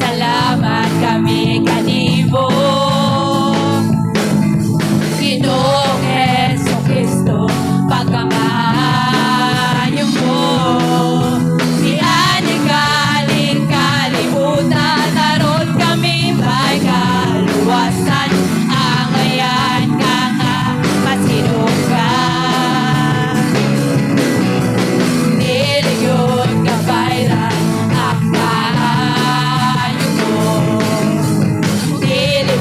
Nagpasalamat kami kanimo, Ginoong Heso Kristo, pagkamaayo mo. Niani galing kalibutan, aron kami may kaluwasan. Angayan ka nga masinugdan. Dili gyud kabayran ang kaayo mo. Dili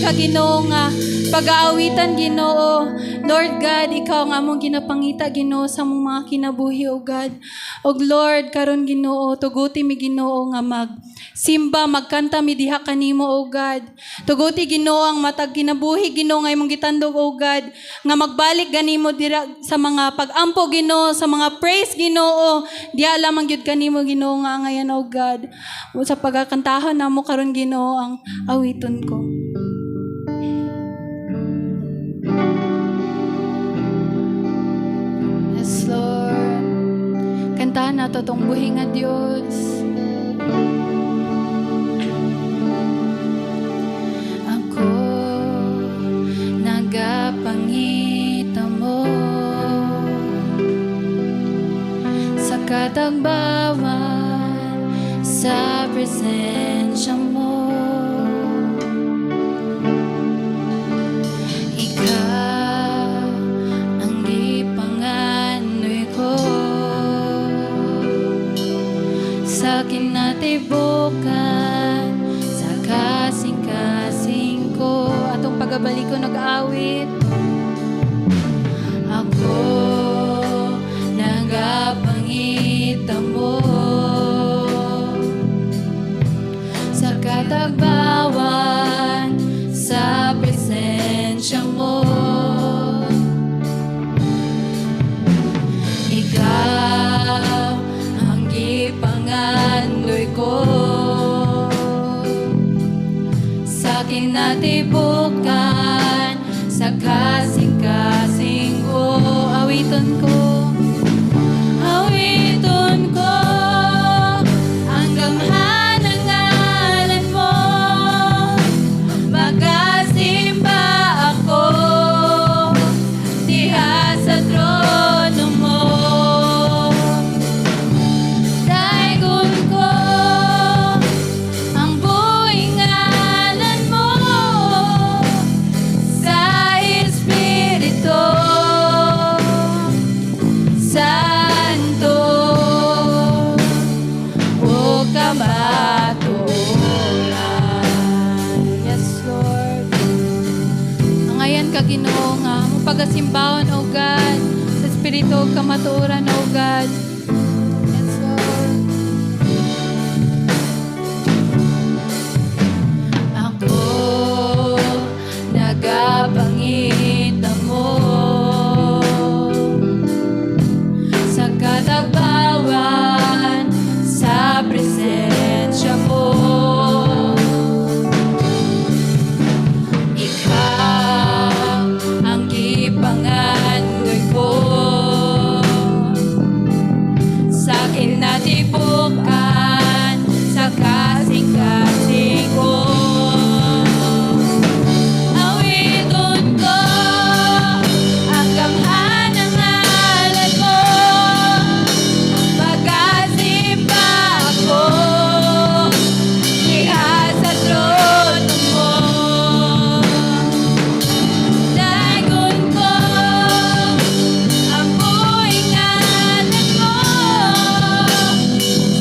ka, Ginoo, nga pag-aawitan, Ginoo. Lord God, ikaw ang among ginapangita, Ginoo, sa among mga kinabuhi, O God. Og Lord, karon, Ginoo, tuguti mi, Ginoo, nga mag simba, magkanta mi diha kanimo, O God. Tuguti, Ginoo, ang matag kinabuhi, Ginoo, nga imong gitandog, O God, nga magbalik ganimo dira sa mga pag-ampo, Ginoo, sa mga praise, Ginoo. Diha lamang gyud kanimo, Ginoo, nga ngayon, O God. Sa pagkakantahan namo karon, Ginoo, ang awiton ko. Yes, Lord. Kantahan nato tong buhi nga Dios. Ako nagapangita mo sa katagbawan, sa presensya mo. Ikaw ang gipanganoy ko sa kinatibukan, sa kasing-kasing ko. Atong pagabalik ko nag-awit. Ako nagapangita mo sa katagbawan, sa presensya mo. Ikaw ang gipangandoy ko sa kinatibukan, sa kasing-kasing ko. Awiton ko, awiton ko ang gamhanan ngalan mo. Magasimba ako diha sa trono mo. Daygon ko ang buhi ngalan mo sa Espiritu Santo o kamatuoran. Yes, Lord. Angayan ka, Ginoo, nga mapagasimbahon, O God, sa Espiritu ug kamatuoran, O God. Yes, Lord. Ako nagapangita mo sa katagbawan, sa presensya mo. Ikaw ang gipangandoy ko sa kinatibukan, sa kasing-kasing ko. Awiton ko ang gamhanan ngalan mo. Magasimba ako diha sa trono mo. Daygon ko ang buhi ngalan mo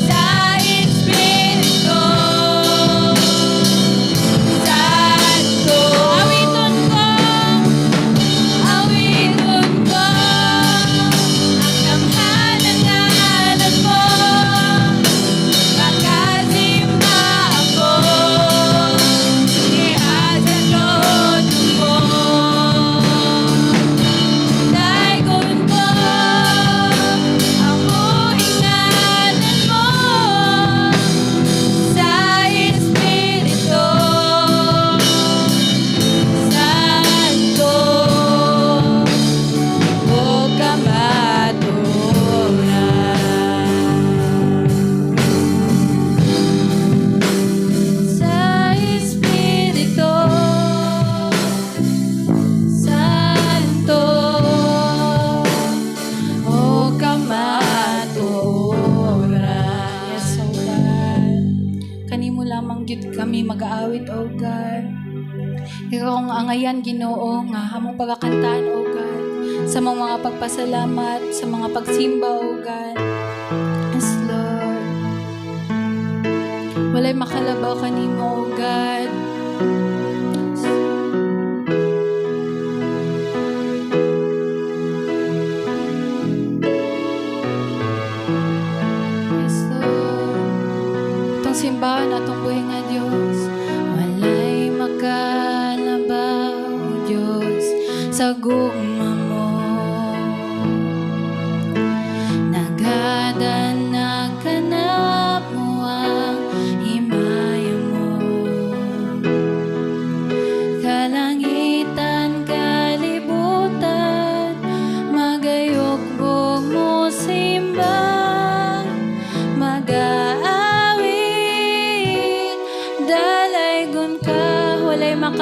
sa Espiritu Santo. Awiton ko, awiton ko ang gamhanan ngalan mo. Magasimba ako diha sa trono mo. Daygon ko ang buhi ngalan mo sa Espiritu Santo o kamatuoran. Sa Espiritu Santo o kamatuoran. Yes, O God. Kanimo lamang gyud kami mag-aawit, O God. Ikaw ang angayan, Ginoo, nga among pagakantahan, O God, sa mga pagpasalamat, sa mga pagsimba, O God. Yes, Lord. Walay makalabaw kanimo, O God.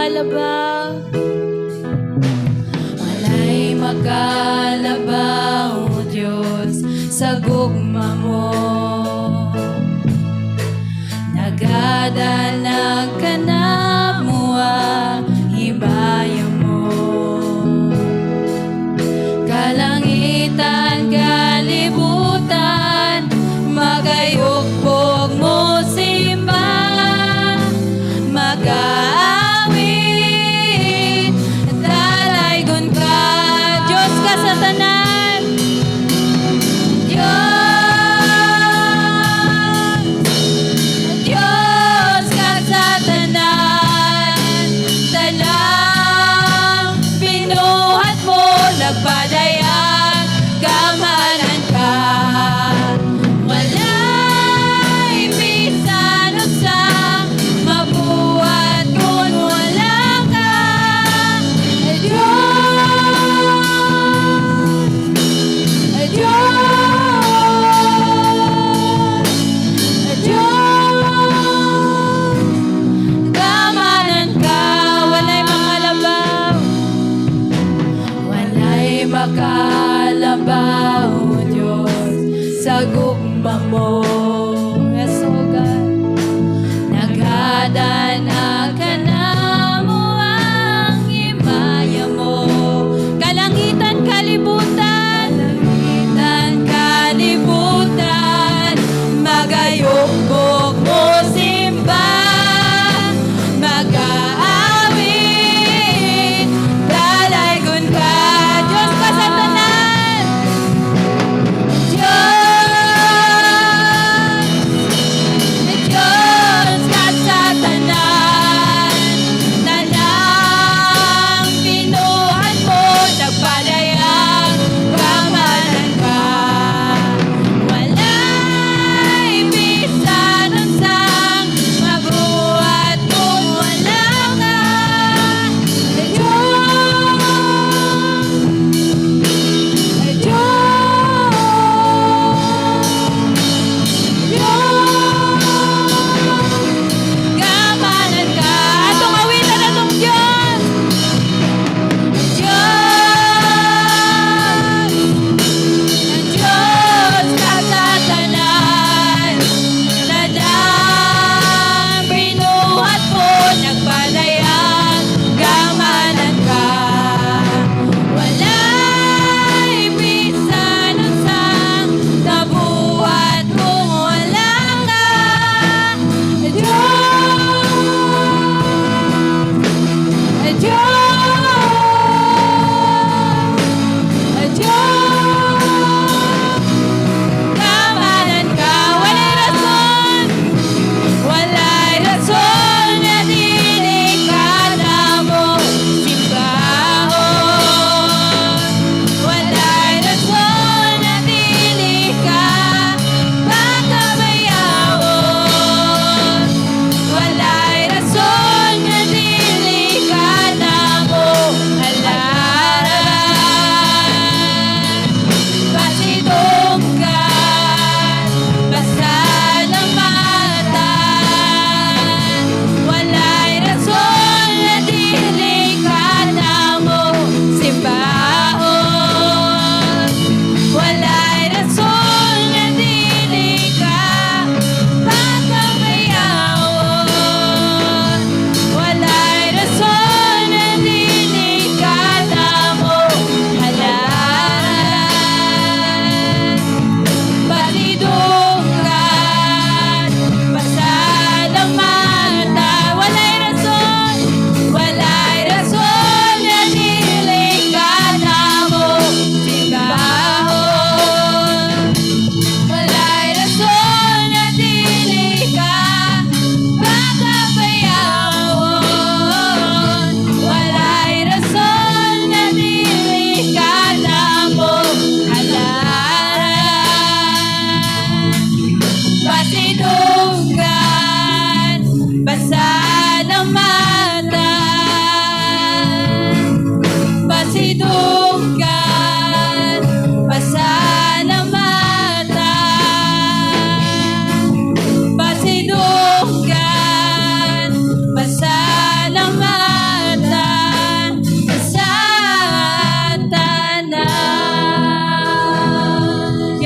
Makalabaw. Walay makalabaw, Diyos, sa gugma mo. Nagadalag ka na mua, himaya mo. Kalangitan, kalibutan, magayukbog mo simba, mag-aawit, dalaygon ka, Diyos ka sa tanan. Diyos, Diyos ka sa tanan, tanang binuhat mo, nagpadayag, gamanan ka. Walay bisan usa, mabuhat kung wala ka. Diyos, Diyos, Diyos, gamanan ka, walay makalabaw. Walay makalabaw, Diyos, sa gugma mo. Yes, oh God. Nagadana ka na mo ang himaya mo. Kalangitan, kalibutan, kalangitan, kalibutan, magayumbok mo simba, mag-aawit, dalaygon ka, Diyos ka sa tanan. Diyos,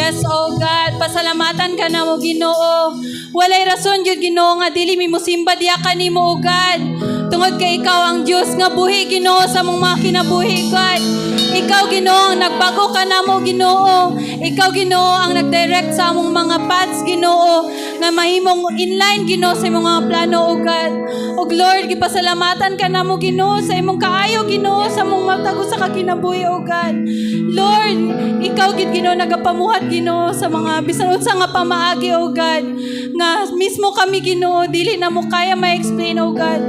Yes, O God, pasalamatan ka namo, Ginoo. Walay rason gyud, Ginoo, nga dili mi mosimba diha kanimo, O God. Tungod kay ikaw ang Dios nga buhi, Ginoo, sa among mga kinabuhi, God. Ikaw, Ginoo, ang nagbago kanamo, Ginoo. Ikaw, Ginoo, ang nag-direct sa among mga paths, Ginoo, nga mahimong inline, Ginoo, sa imong mga plano, O God. O Lord, gipasalamatan ka namo, Ginoo, sa imong kaayo, Ginoo, sa among matag usa ka kinabuhi, O God. Lord, ikaw gid, Ginoo, nagapamuhat, Ginoo, sa mga bisan unsa nga pamaagi, O God, nga mismo kami, Ginoo, dili na mo kaya ma-explain, O God.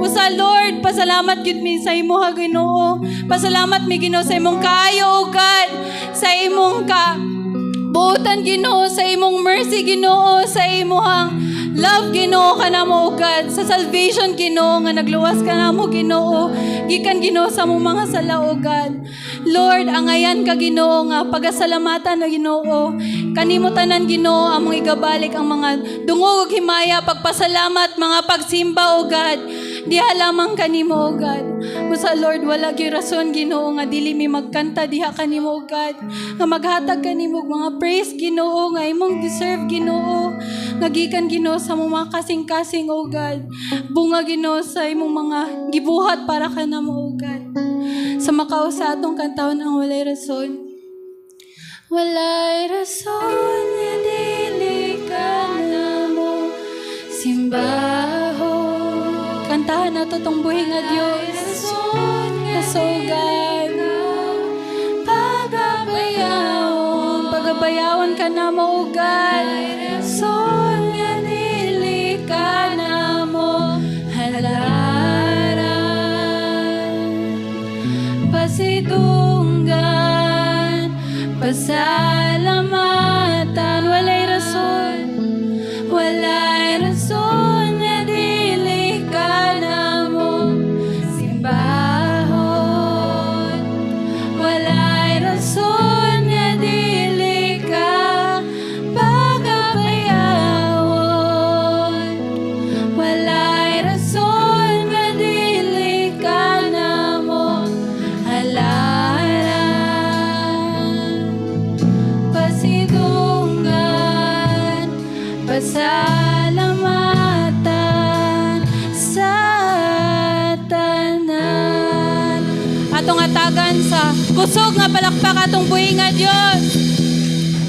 Busa, Lord, pasalamat gyud mi sa imuha, Ginoo. Pasalamat mi, Ginoo, sa imong kaayo, O God, sa imong ka buotan, Ginoo, sa imong mercy, Ginoo, sa imong love, Ginoo, kanamo, O God, sa salvation, Ginoo, nga nagluwas kanamo, Ginoo, gikan, Ginoo, sa among mga sala, O God. Lord, angayan ka, Ginoo, nga pagasalamatan na, Ginoo. Kanimo tanan, Ginoo, among igabalik ang mga dungog ug himaya, pagpasalamat, mga pagsimba, O God. Diha lamang kanimo, O God. Busa, Lord, wala gyud rason, Ginoo, nga dili mi magkanta diha kanimo, O God. Nga maghatag kanimo og mga praise, Ginoo, nga imong deserve, Ginoo. Nga gikan, Ginoo, sa among mga kasing-kasing, O God. Bunga, Ginoo, sa imong mga gibuhat para kanamo, O God. Sa makao sa atong kantahon ang "Walay Rason." Walay rason nga dili ka namo simbahon. Kantahan nato tong buhi nga Dios. Yes, O God. Pagabayawon, pagabayawon ka namo, O God. Rason nga dili ka namo halaran. Pasidunggan, pasalamatan, walay rason nga dili ka namo simbahon. Walay rason nga dili ka pagabayawon. Walay rason nga dili ka namo halaran. Pasidunggan, pasalamatan sa tanan. Atong atagan sa kusog nga palakpak atong buhi nga Dios.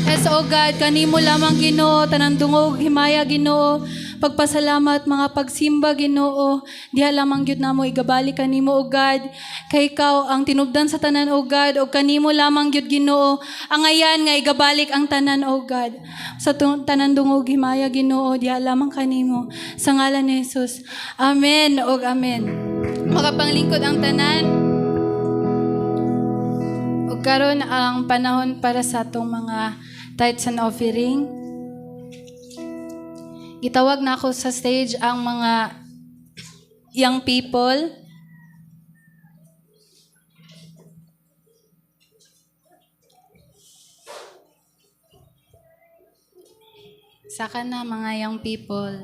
Yes, O God, kanimo lamang, Ginoo, tanang dungog, himaya, Ginoo, pagpasalamat, mga pagsimba, Ginoo, diha lamang gyud namo igabalik kanimo, O God, kay ikaw ang tinubdan sa tanan, O God, o kanimo lamang gyud, Ginoo, angayan nga igabalik ang tanan, O God. Sa tanan dungog, himaya, Ginoo, diha lamang kanimo, sa ngalan ni Jesus. Amen og amen. Makapanglingkod ang tanan. Ug karon ang panahon para sa atong mga tithes and offering. Gitawag na ako sa stage ang mga young people. Saka na, mga young people.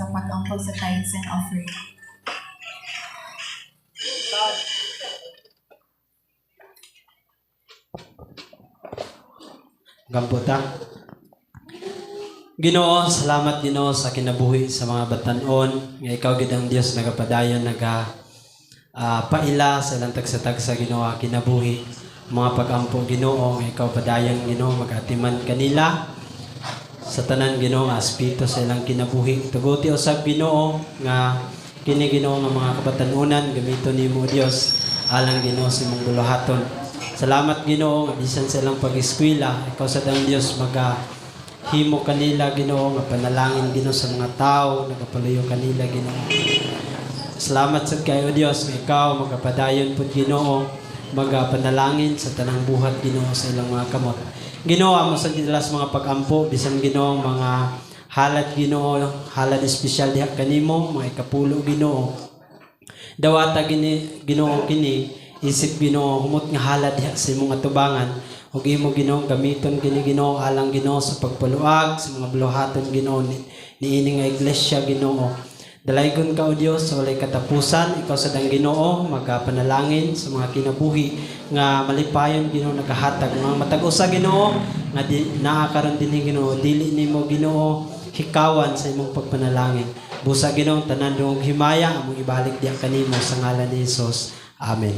sa pag-ampo sa tithes and offering. Gampo ta. Ginoo, salamat Ginoo sa kinabuhi sa mga batan-on nga ikaw gid ang Dios nagapadayon naga paila sa ilang tagsa-tagsa Ginoo kinabuhi, mga pagampo Ginoo nga ikaw padayon Ginoo magatiman kanila sa tanan Ginoo nga aspeto sa ilang kinabuhi. Tuguti usab Ginoo nga kini Ginoo nga mga kabatan-onan gamiton nimo, Dios, alang Ginoo sa imong buluhaton. Salamat Ginoo nga bisan sa ilang pag-eskwela, ikaw sad ang Dios maga himo kanila Ginoo nga panalangin Ginoo sa mga tao nagapaluyo kanila Ginoo. Salamat sad kayo Dios nga ikaw magapadayon pud Ginoo magapanalangin sa tanang buhat Ginoo sa ilang mga kamot. Ginoo, amo sa gidalas mga pagampo bisan Ginoo mga halad Ginoo, halad espesyal diha kanimo, mga ikapulo Ginoo. Dawata gini Ginoo kini isip Ginoo humot nga halad diha sa imong atubangan ug imo Ginoo gamiton kini Ginoo alang Ginoo sa pagpaluag sa mga buluhaton Ginoo niini nga iglesia Ginoo. Dalaygon ka, O Dios, sa walay katapusan. Ikaw sad ang Ginoo magapanalangin sa mga kinabuhi nga malipayon Ginoo nagahatag mga matag usa Ginoo nga di, naa karon dinhi Ginoo, dili nimo Ginoo hikawan sa imong pagpanalangin. Busa Ginoo tanan dungog himaya among ibalik diha kanimo sa ngalan ni Jesus. Amen.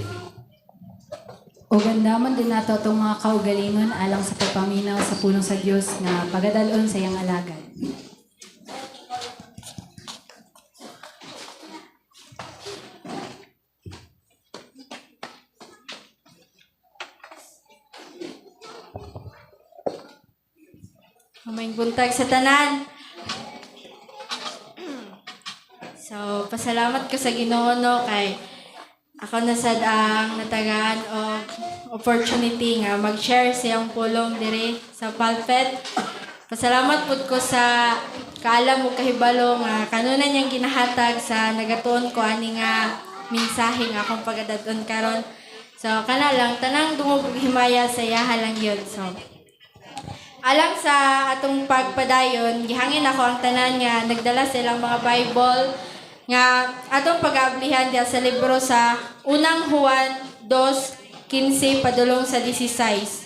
O gandaman din nato itong mga kaugalingon alang sa pagpaminaw sa pulong sa Dios nga pagadalon sa iyang alagad. Maayong buntag sa tanan. So, pasalamat ko sa Ginoo, no, kay ako na sad ang natagaan og opportunity nga mag-share sa iyang pulong diri sa pulpit. Pasalamat pud ko sa kaalam ug kahibalo nga kanunan niyang ginahatag sa nagatuon ko ani nga mensahe nga akong pagadad-on karon. So, kana lang tanang dungog ug himaya sa iyaha lang yun. So, alang sa atong pagpadayon, gihangin ako ang tanan nga nagdala sa ilang mga Bible nga atong pag-aablihan diya sa libro sa Unang Juan 2:15 padulong sa 16.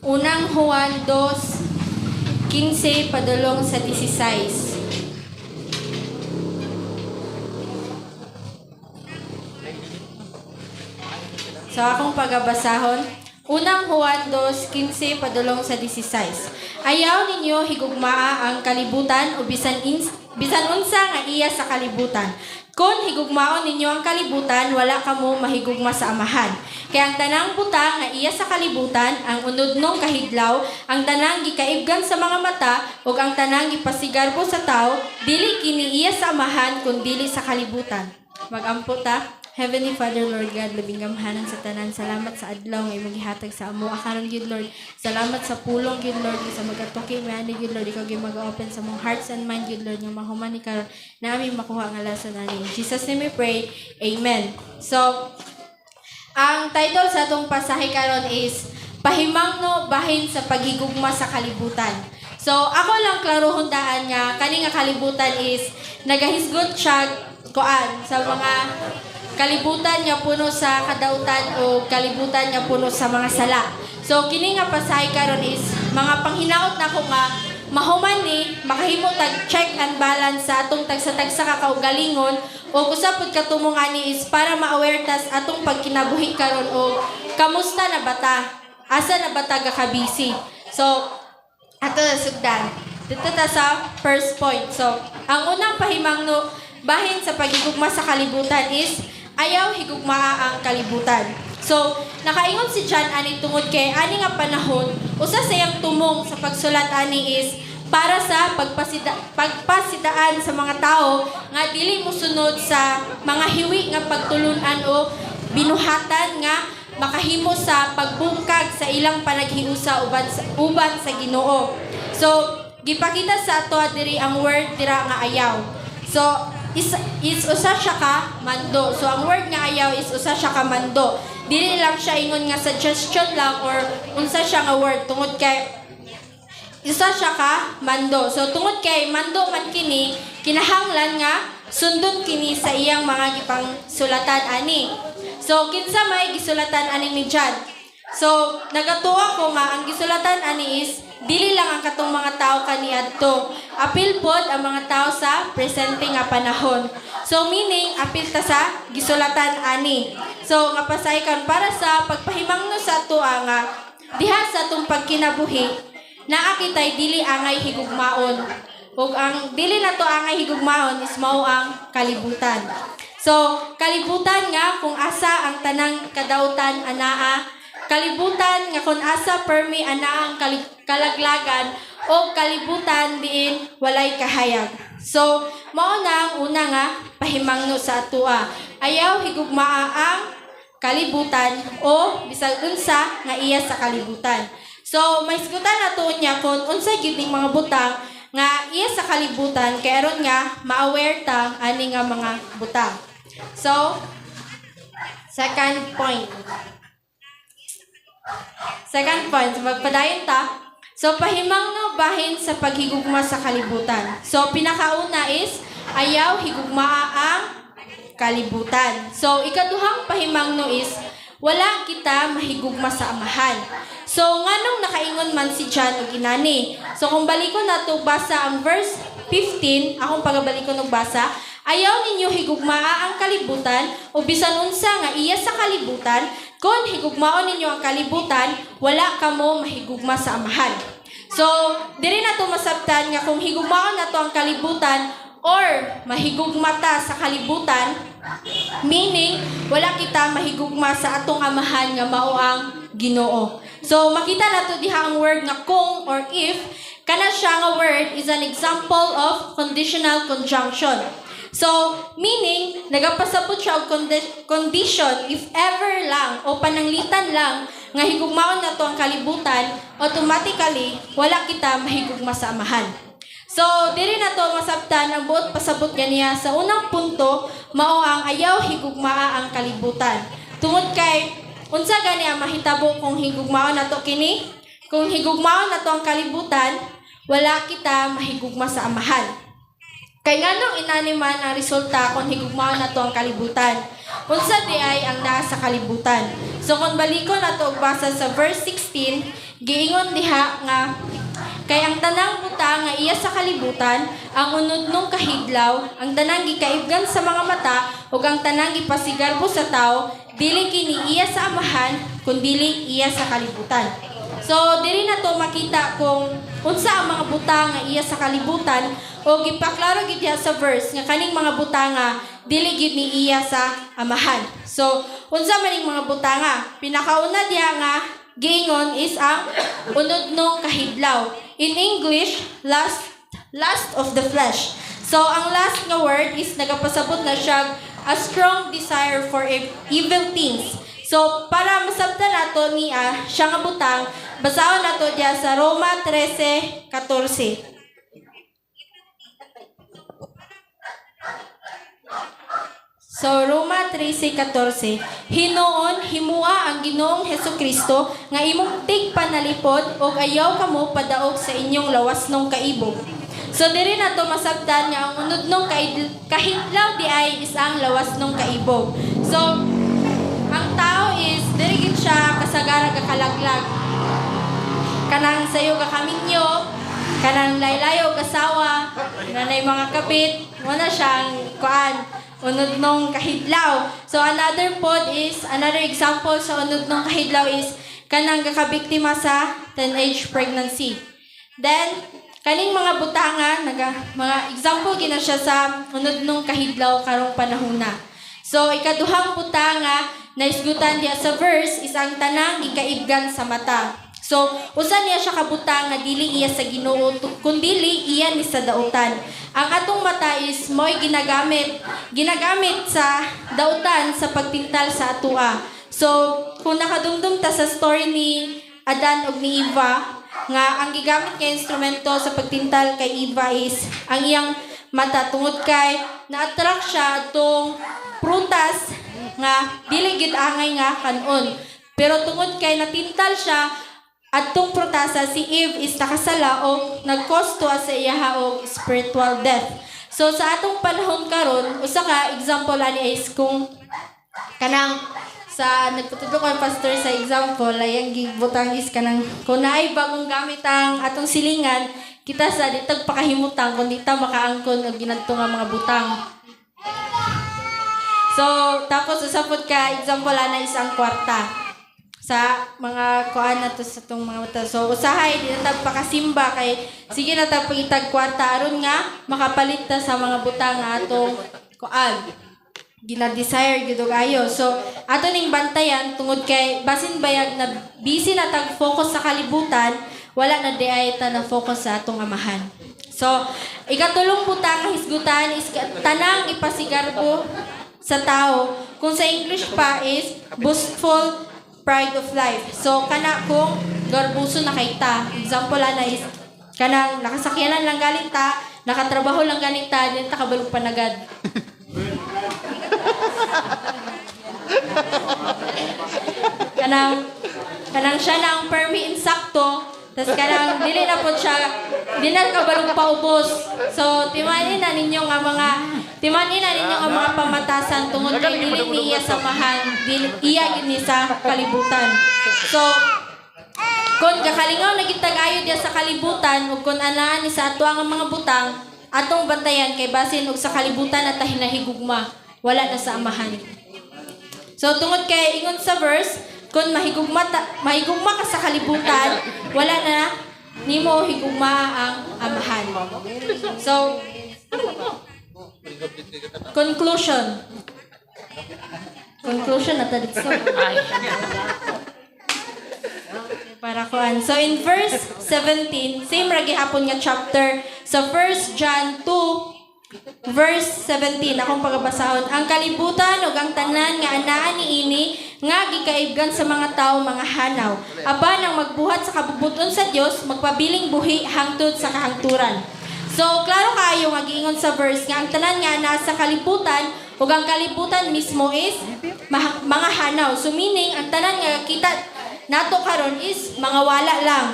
Unang Juan 2:15 padulong sa 16. So akong pagabasahon, Unang Juan 2:15 padulong sa 16. Ayaw ninyo higugmaa ang kalibutan o bisan unsa nga iya sa kalibutan. Kon higugmaon ninyo ang kalibutan, wala kamo mahigugma sa Amahan. Kay ang tanang butang nga iya sa kalibutan, ang unudnong kahidlaw, ang tanang gikaibgan sa mga mata, ug ang tanang gipasigarbo sa tao, dili kini iya sa Amahan kun dili sa kalibutan. Magampo ta. Heavenly Father, Lord God, labing gamhanan sa tanan. Salamat sa adlaw nga imong gihatag sa amo. Akaron gyud, Lord. Salamat sa pulong gyud, Lord, sa magatuki mi ani gyud, Lord, ikaw gyud mag-open sa mong hearts and mind gyud, Lord, nga mahuman ni karon nami makuha nga lesson ani. In Jesus name we pray. Amen. So, ang title sa atong pasahe karon is Pahimangno bahin sa paghigugma sa kalibutan. So, ako lang klarohon daan nga kani nga kalibutan is nagahisgot siya kuan sa mga kalibutan nga puno sa kadautan o kalibutan nga puno sa mga sala. So kini nga pasahe karon is mga panghinaot nako nga mahuman ni makahimo tag check and balance sa atong tagsa-tagsa ka kaugalingon o usa pud katumong ani is para ma-aware tas atong pagkinabuhi karon o kamusta na bata, asa na bata gakabisi. So ato na sugdan. Dito ta sa first point. So ang unang pahimangno bahin sa paghigugma sa kalibutan is ayaw higugmaa ang kalibutan. So, nakaingon si John ani tungod kay ani nga panahon, usa sa iyang tumong sa pagsulat ani is para sa pagpasidaan sa mga tao nga dili mosunod sa mga hiwi nga pagtulunan o binuhatan nga makahimo sa pagbungkag sa ilang panaghiusa uban sa Ginoo. So, gipakita sa ato diri ang word dira nga ayaw. So, is usa siya ka mando. So ang word nga ayaw is usa siya ka mando. Dili lang siya ingon nga suggestion lang or unsa siya nga word tungod kay isa siya ka mando. So tungod kay mando man kini, kinahanglan nga sundon kini sa iyang mga gipang sulatan ani. So kinsa may gisulatan ani ni John? So nagatuwa ko nga ang gisulatan ani is dili lang ang katong mga tao kaniadto. Apil pod ang mga tao sa presente nga panahon. So meaning apil ta sa gisulatan ani. So nga pasaykan para sa pagpahimangno sa atoa nga diha sa atong pagkinabuhi naa kitay dili angay higugmaon. Ug ang dili nato angay higugmaon is mao ang kalibutan. So, kalibutan nga kung asa ang tanang kadautan anaa, kalibutan nga kung asa permi anaa ang kalaglagan, o kalibutan diin walay kahayag. So, mao na ang una nga pahimangno sa atoa. Ayaw higugmaa ang kalibutan o bisag unsa nga iya sa kalibutan. So, mahisgutan nato niya kung unsa gyud ning mga butang nga iya sa kalibutan kay aron nga ma-aware ta ani nga mga butang. So, second point. Second point, magpadayon ta. So, pahimangno bahin sa paghigugma sa kalibutan. So, pinakauna is ayaw higugmaa ang kalibutan. So, ikaduhang pahimangno is wala kita mahigugma sa Amahan. So, nganong nakaingon man si John og inani? So, kung balikon nato basa ang verse 15, akong pagabalikon og basa, ayaw ninyo higugmaa ang kalibutan o bisan unsa nga iya sa kalibutan, kung higugmaon ninyo ang kalibutan, wala kamo mahigugma sa Amahan. So, diri nato masabtan nga kung higugmaon nato ang kalibutan or mahigugma ta sa kalibutan, meaning wala kita mahigugma sa atong Amahan nga mao ang Ginoo. So makita nato diha ang word nga kung or if, kana siya nga word is an example of conditional conjunction. So meaning nagapasabot siya og condition if ever lang o pananglitan lang nga higugmaon nato ang kalibutan, automatically wala kita mahigugma sa Amahan. So, diri na to masabtan ang buot pasabot ganiya sa unang punto, mao ang ayaw higugmaa ang kalibutan. Tungod kay unsa gani ang mahitabo kung higugmaon nato kini? Kung higugmaon nato ang kalibutan, wala kita mahigugma sa Amahan. Kay nganong inani man ang resulta kung higugmaon nato ang kalibutan? Unsa di ay ang naa sa kalibutan? So kung balikon nato og basa sa verse 16, giingon diha nga kay ang tanang butang nga iya sa kalibutan, ang unudnong kahidlaw, ang tanang gikaibgan sa mga mata, ug ang tanang gipasigarbo sa tao, dili kini iya sa Amahan, kundili iya sa kalibutan. So diri na to makita kung unsa ang mga butang nga iya sa kalibutan o gipaklaro gid diha sa verse nga kaning mga butanga dili gid ni iya sa Amahan. So unsa man ning mga butanga? Pinakauna diha nga giingon is ang unudnong kahidlaw. In English, lust of the flesh. So ang last nga word is nagapasabot na siya a strong desire for evil things. So para masabtan nato niya siya nga butang, basahon nato diha sa Roma 13:14. So Roma 13:14, hinuon himua ang Ginoong Hesukristo nga imong tigpanalipod og ayaw kamo padaog sa inyong lawas nung kaibog. So diri nato masabtan nga ang unudnong kahidlaw di ay is ang lawas nung kaibog. So ang tao is diri gid siya kasagara gakalaglag. Kanang sayo gakaminyo, kanang laylayo kasawa, nanay mga kapit, wala siyang kuan, unod nung kahidlaw. So another pod is, another example sa unod nung kahidlaw is kanang gakabiktima sa teenage pregnancy. Then, kaning mga butanga, mga example gina siya sa unod nung kahidlaw karong panahona. So ikaduhang butanga na isgutan diha sa verse is ang tanang gikaibgan sa mata. So, usa niya siya kabutang nga dili iya sa Ginoo, kundili iya ni sa dautan. Ang atong mata is mo'y ginagamit sa dautan sa pagtintal sa atoa. So, kung nakadumdum ta sa story ni Adan ug ni Eva, nga ang gigamit nga instrumento sa pagtintal kay Eva is ang iyang mata tungod kay na-attract siya atong prutas nga dili gid angay nga kanon. Pero tungod kay natintal siya atong prutasa, si Eve is nakasala o nag-cause to sa iyaha og spiritual death. So sa atong panahon karon, usa ka example ani is kung kanang sa nagpatudlo ko ang pastor sa example ay ang gibutang is kanang kung naay bagong gamit ang atong silingan, kita sa di tag pakahimutang kung di ta makaangkon og ginadto nga mga butang. So tapos usa pod ka example ana is ang kwarta sa mga kuan na to sa tong mga mata. So usahay di na tag pakasimba kay sige na tag pangitag kwarta aron nga makapalit ta sa mga butang nga atong kuan gina-desire gyud og ayo. So ato ning bantayan tungod kay basin bayag na busy na tag focus sa kalibutan, wala na di ay ta na focus sa atong amahan. So ikatulong butang nga hisgutan is tanang ipasigarbo sa tao. Kung sa English pa is boastful pride of life. So kana kung garbuso na kay ta. Example ana is kanang nakasakyanan lang galing ta, nakatrabaho lang galing ta, di ta kabalog panagad. Kanang siya na ang permi insakto, tas kanang dili na po siya, di na kabalog paubos. So timanin na ninyo nga mga pamatasan tungod kay dili ni iya samahan, dili iya gid ni sa kalibutan. So kung kakalingaw na gitag ayo diya sa kalibutan ug kung anaan ni sa ato ang mga butang, atong bantayan kay basin og sa kalibutan at hinahigugma, wala na sa amahan. So tungod kay ingon sa verse, kung mahigugma ka sa kalibutan, wala na nimo higugma ang amahan. So conclusion. Conclusion na ta dito. Para kuan. So in verse 17, same ra gihapon nga chapter sa 1 John 2 verse 17, akong pagabasahon, ang kalibutan ug ang tanan nga anaan niini nga gikaibgan sa mga tawo mga hanaw. Apan ang magbuhat sa kabubuton sa Dios magpabiling buhi hangtod sa kahangturan. So klaro kaayo nga giingon sa verse nga ang tanan nga anaa sa kalibutan ug ang kalibutan mismo is mga hanaw. So meaning ang tanan nga kita nato karon is mga wala lang.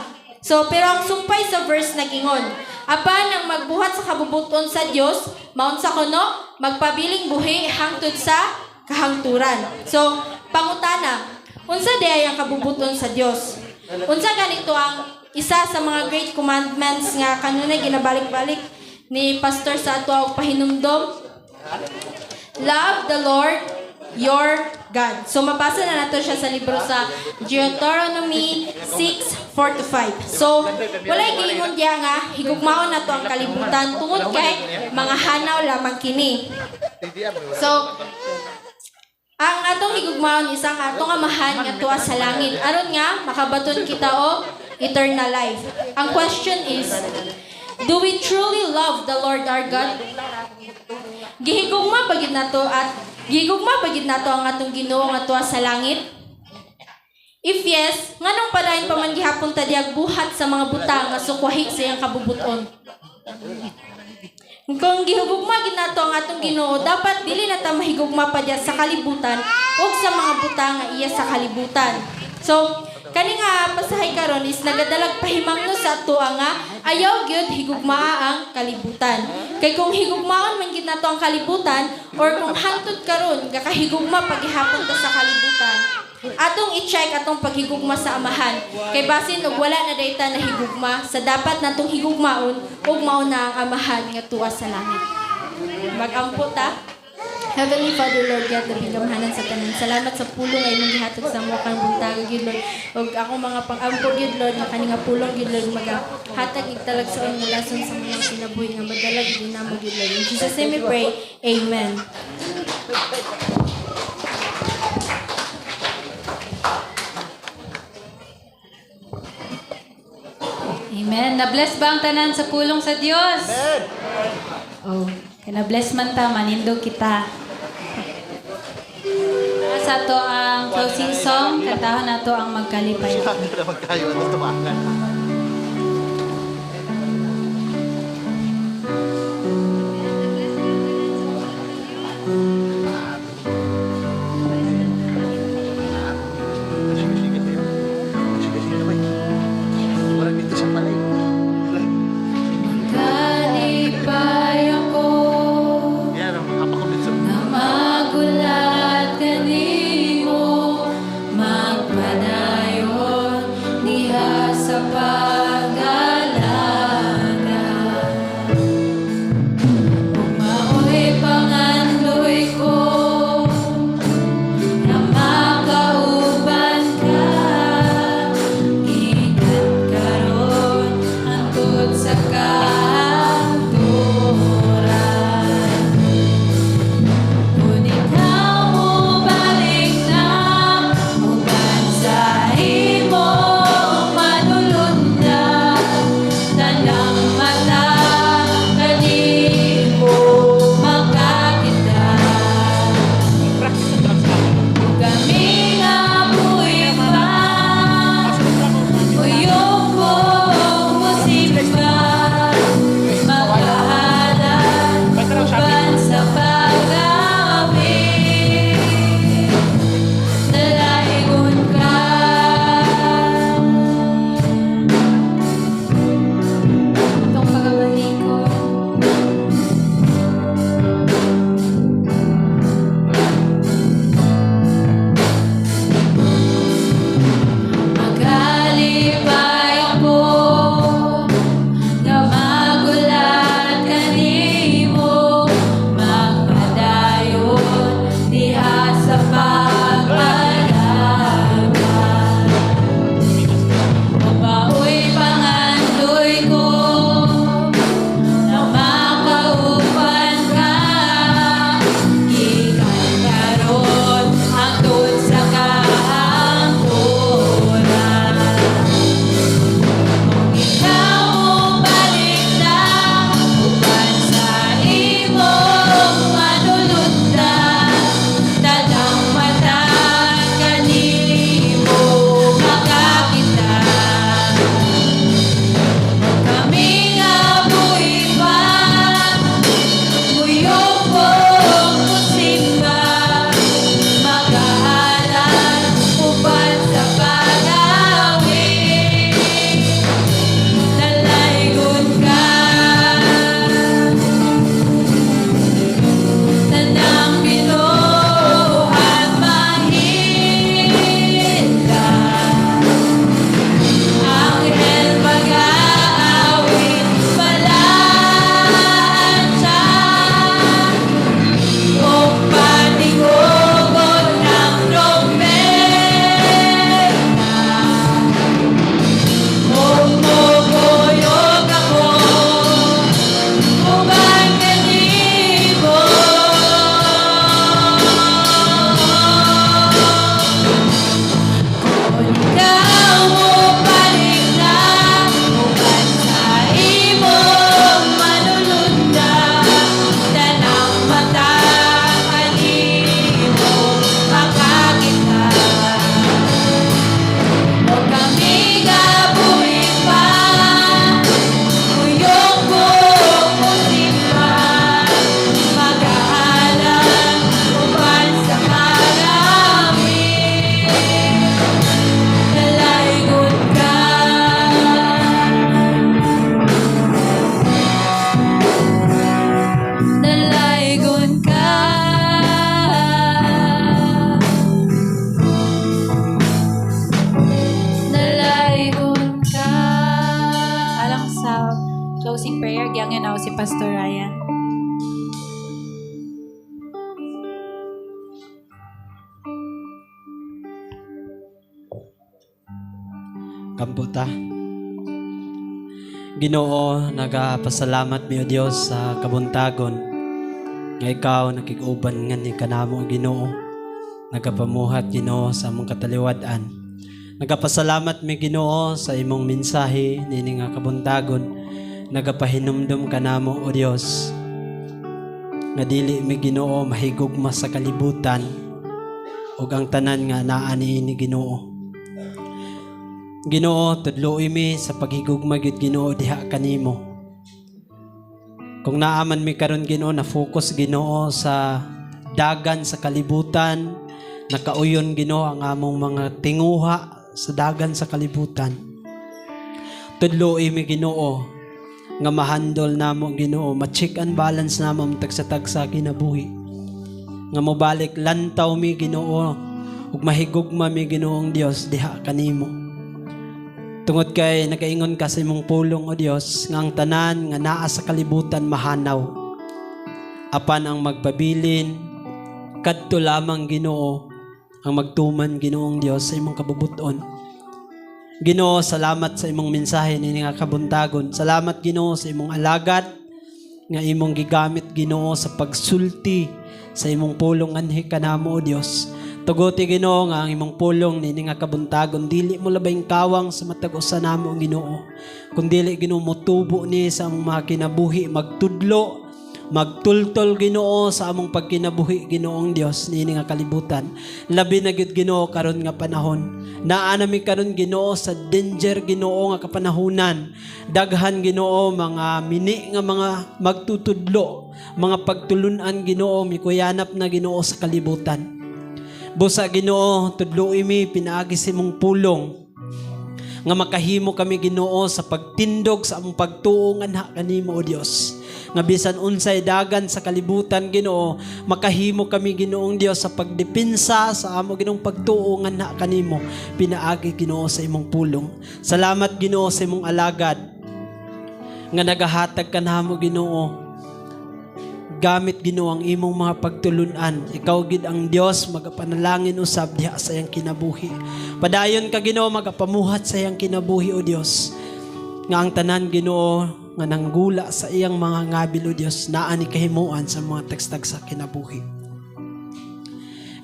So pero ang sumpay sa verse nagingon, apan ang magbuhat sa kabubuton sa Dios, maunsa kuno magpabiling buhi hangtod sa kahangturan. So pangutana, unsa di ay ang kabubuton sa Dios? Unsa ganito ang isa sa mga great commandments nga kanunay ginabalik-balik ni pastor sa ato og pahinumdom? Love the Lord your God. So mabasa na nato siya sa libro sa Deuteronomy 6:4-5. So walay giingon diya nga higugmaon nato ang kalibutan tungod kay mga hanaw lamang kini. So ang atong higugmaon isang atong amahan nga tuwa sa langit aron nga makabaton kita og eternal life. Ang question is, do we truly love the Lord our God? Gihigugma ba gid nato at gihigugma ba gid nato ang atong Ginoo nga tuwa sa langit? If yes, nganong padayon pa man gihapon ta diag buhat sa mga butang nga sukwahi sa iyang kabubuton? Kung gihigugma gid nato ang atong Ginoo, dapat dili na ta mahigugma pa diya sa kalibutan ug sa mga butang nga iya sa kalibutan. So, kani nga pasahay karon is nagadalag pahimangno sa atoa nga ayaw gyud higugmaa ang kalibutan. Kay kung higugmaon man gyud nato ang kalibutan or kung hantod karon gakahigugma paghihapon ta sa kalibutan, atong i-check atong paghigugma sa amahan. Kay basin og wala na dayta na higugma sa dapat natong higugmaon ug mao na ang amahan nga tuwa sa langit. Mag-ampo ta. Heavenly Father, Lord God, labing gamhanan sa tanan. Salamat sa pulong nga imong gihatag sa mo karong buntag gyud, Lord. Ug akong mga pang-ampo gyud, Lord, nga kani nga pulong gyud, Lord, magahatag ig talagsaon nga lason sa mga kinabuhi nga madala gyud namo gyud, Lord. In Jesus' name we pray. Amen. Amen. Na-bless ba ang tanan sa pulong sa Dios? Amen. Oh, na-bless man ta, manindog kita. Sa ato ang closing song, kantahon nato ang Magkalipay. magpaminaw si Pastor Ryan. Kampo ta. Ginoo, nagapasalamat mi o Dios sa kabuntagon nga ikaw nakig-uban nga ni kanamo Ginoo. Nagapamuhat Ginoo sa among kataliwad-an. Nagapasalamat mi Ginoo sa imong mensahe niini nga kabuntagon. Nagapahinumdum kanamo o Dios nga dili mi Ginoo mahigugma sa kalibutan ug ang tanan nga naa niini Ginoo. Ginoo, tudloi mi sa paghigugma gyud Ginoo diha kanimo. Kung naaman mi karon Ginoo na focus Ginoo sa dagan sa kalibutan, nakauyon Ginoo ang among mga tinguha sa dagan sa kalibutan. Tudloi mi Ginoo nga mahandol namo Ginoo, ma-check and balance namo ang tagsa-tagsa kinabuhi. Nga mobalik lantaw mi Ginoo ug mahigugma mi Ginoong Dios diha kanimo. Tungod kay nagaingon ka sa imong pulong o Dios nga ang tanan nga naa sa kalibutan mahanaw. Apan ang magpabilin kadto lamang Ginoo ang magtuman Ginoong Dios sa imong kabubuton. Ginoo, salamat sa imong mensahe niini nga kabuntagon. Salamat Ginoo sa imong alagad nga imong gigamit Ginoo sa pagsulti sa imong pulong anhi kanamo o Dios. Tuguti Ginoo nga ang imong pulong niini nga kabuntagon dili mo labayng kawang sa matag usa namo Ginoo. Kun dili Ginoo motubo ni sa among mga kinabuhi, magtudlo, magtultol Ginoo sa among pagkinabuhi Ginoong Dios niini nga kalibutan. Labi na gyud Ginoo karon nga panahon. Naa nami karon Ginoo sa danger Ginoo nga kapanahunan. Daghan Ginoo mga mini nga mga magtutudlo, mga pagtulunan Ginoo mikuyanap na Ginoo sa kalibutan. Busa Ginoo, tudloi mi pinaagi sa imong pulong nga makahimo kami Ginoo sa pagtindog sa among pagtuo nganha kanimo o Dios. Nga bisan unsay dagan sa kalibutan Ginoo, makahimo kami Ginoong Dios sa pagdepensa sa amo Ginoong pagtuo nganha kanimo pinaagi Ginoo sa imong pulong. Salamat Ginoo sa imong alagad nga nagahatag kanamo Ginoo. Gamit Ginoo ang imong mga pagtulunan. Ikaw gid ang Dios magapanalangin usab diha sa iyang kinabuhi. Padayon ka Ginoo magapamuhat sa iyang kinabuhi o Dios. Nga ang tanan Ginoo nga nanggula sa iyang mga ngabil o Dios naa ni kahimuan sa mga tagstag sa kinabuhi.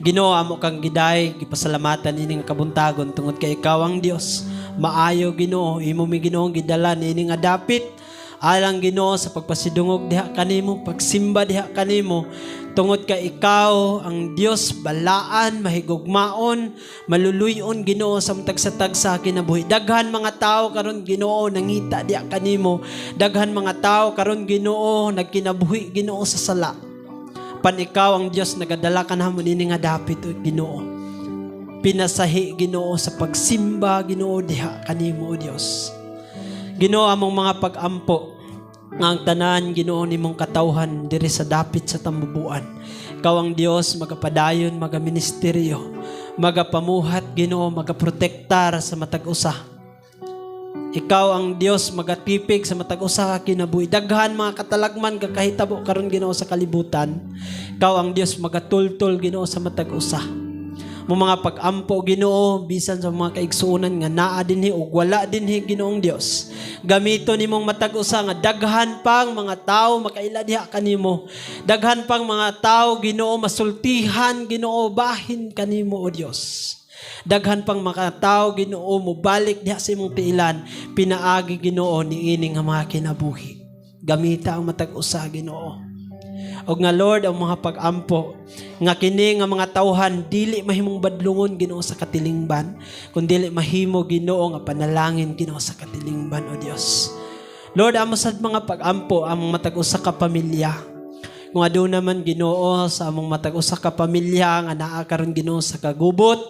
Ginoo, amo kang giday gipasalamatan ining kabuntagon tungod kay ikaw ang Dios. Maayo Ginoo, imo mi Ginoo gidala niini nga dapit alang Ginoo sa pagpasidungog diha kanimo, pagsimba diha kanimo, tungod kay ikaw ang Dios balaan, mahigugmaon, maluluyon Ginoo sa tagsa-tagsa kinabuhi. Daghan mga tao karon Ginoo nangita diha kanimo. Daghan mga tao karon Ginoo nagkinabuhi Ginoo sa sala. Pan ikaw ang Dios nagadala kanamo niini nga dapit o Ginoo. Pinasahi Ginoo sa pagsimba Ginoo diha kanimo o Dios. Ginoo, among mga pag-ampo nga ang tanan Ginoo nimong katawhan diri sa dapit sa Tambubuan. Ikaw ang Dios magapadayon, magaministeryo, magapamuhat Ginoo, magaprotektar sa matag usa. Ikaw ang Dios magatipig sa matag usa ka kinabuhi. Daghan mga katalagman kakahitabo karon Ginoo sa kalibutan. Ikaw ang Dios magatultol Ginoo sa matag usa. Mo mga pag-ampo Ginoo bisan sa mga kaigsuonan nga naa dinhi ug wala dinhi Ginoong Dios. Gamito nimong matag usa nga daghan pang mga tawo makaila diha kanimo. Daghan pang mga tawo Ginoo masultihan Ginoo bahin kanimo o Dios. Daghan pang mga tawo Ginoo mobalik diha sa imong tiilan pinaagi Ginoo niini nga mga kinabuhi. Gamita ang matag usa Ginoo. Og nga Lord ang mga pag-ampo nga kini nga mga tawhan dili mahimong badlungon Ginoo sa katilingban, kun dili mahimo Ginoo nga panalangin Ginoo sa katilingban o Dios. Lord, amo sad mga pag-ampo among matag usa ka pamilya. Kung aduna man Ginoo sa among matag usa ka pamilya nga naa karon Ginoo sa kagubot,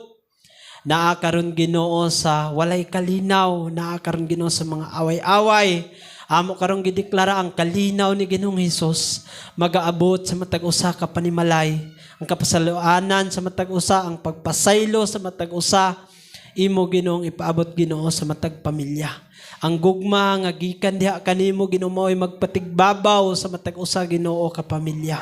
naa karon Ginoo sa walay kalinaw, naa karon Ginoo sa mga away-away. Amo karong gideklara ang kalinaw ni Ginoong Hesus magaabot sa matag usa ka panimalay, ang kapasaluanan sa matag usa, ang pagpasaylo sa matag usa. imo Ginoong ipaabot, Ginoo, sa matag pamilya. Ang gugma nga gikan diha kanimo, Ginoo, mao'y magpatigbabaw sa matag usa, Ginoo, ka pamilya.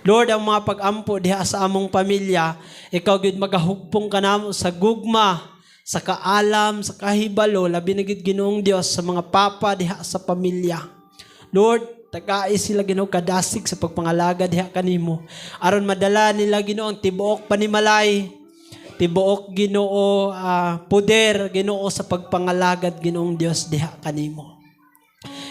Lord, ang mga pag-ampo diha sa among pamilya, ikaw gyud magahugpong kanamo sa gugma, sa kaalam, sa kahibalo, labi na gyud, Ginoong Dios, sa mga papa diha sa pamilya. Lord, tagai sila, Ginoo, kadasig sa pagpangalaga diha kanimo. Aron madala nila, Ginoo, ang tibuok panimalay, tibuok, Ginoo, poder, Ginoo, sa pagpangalagad, Ginoong Dios, diha kanimo.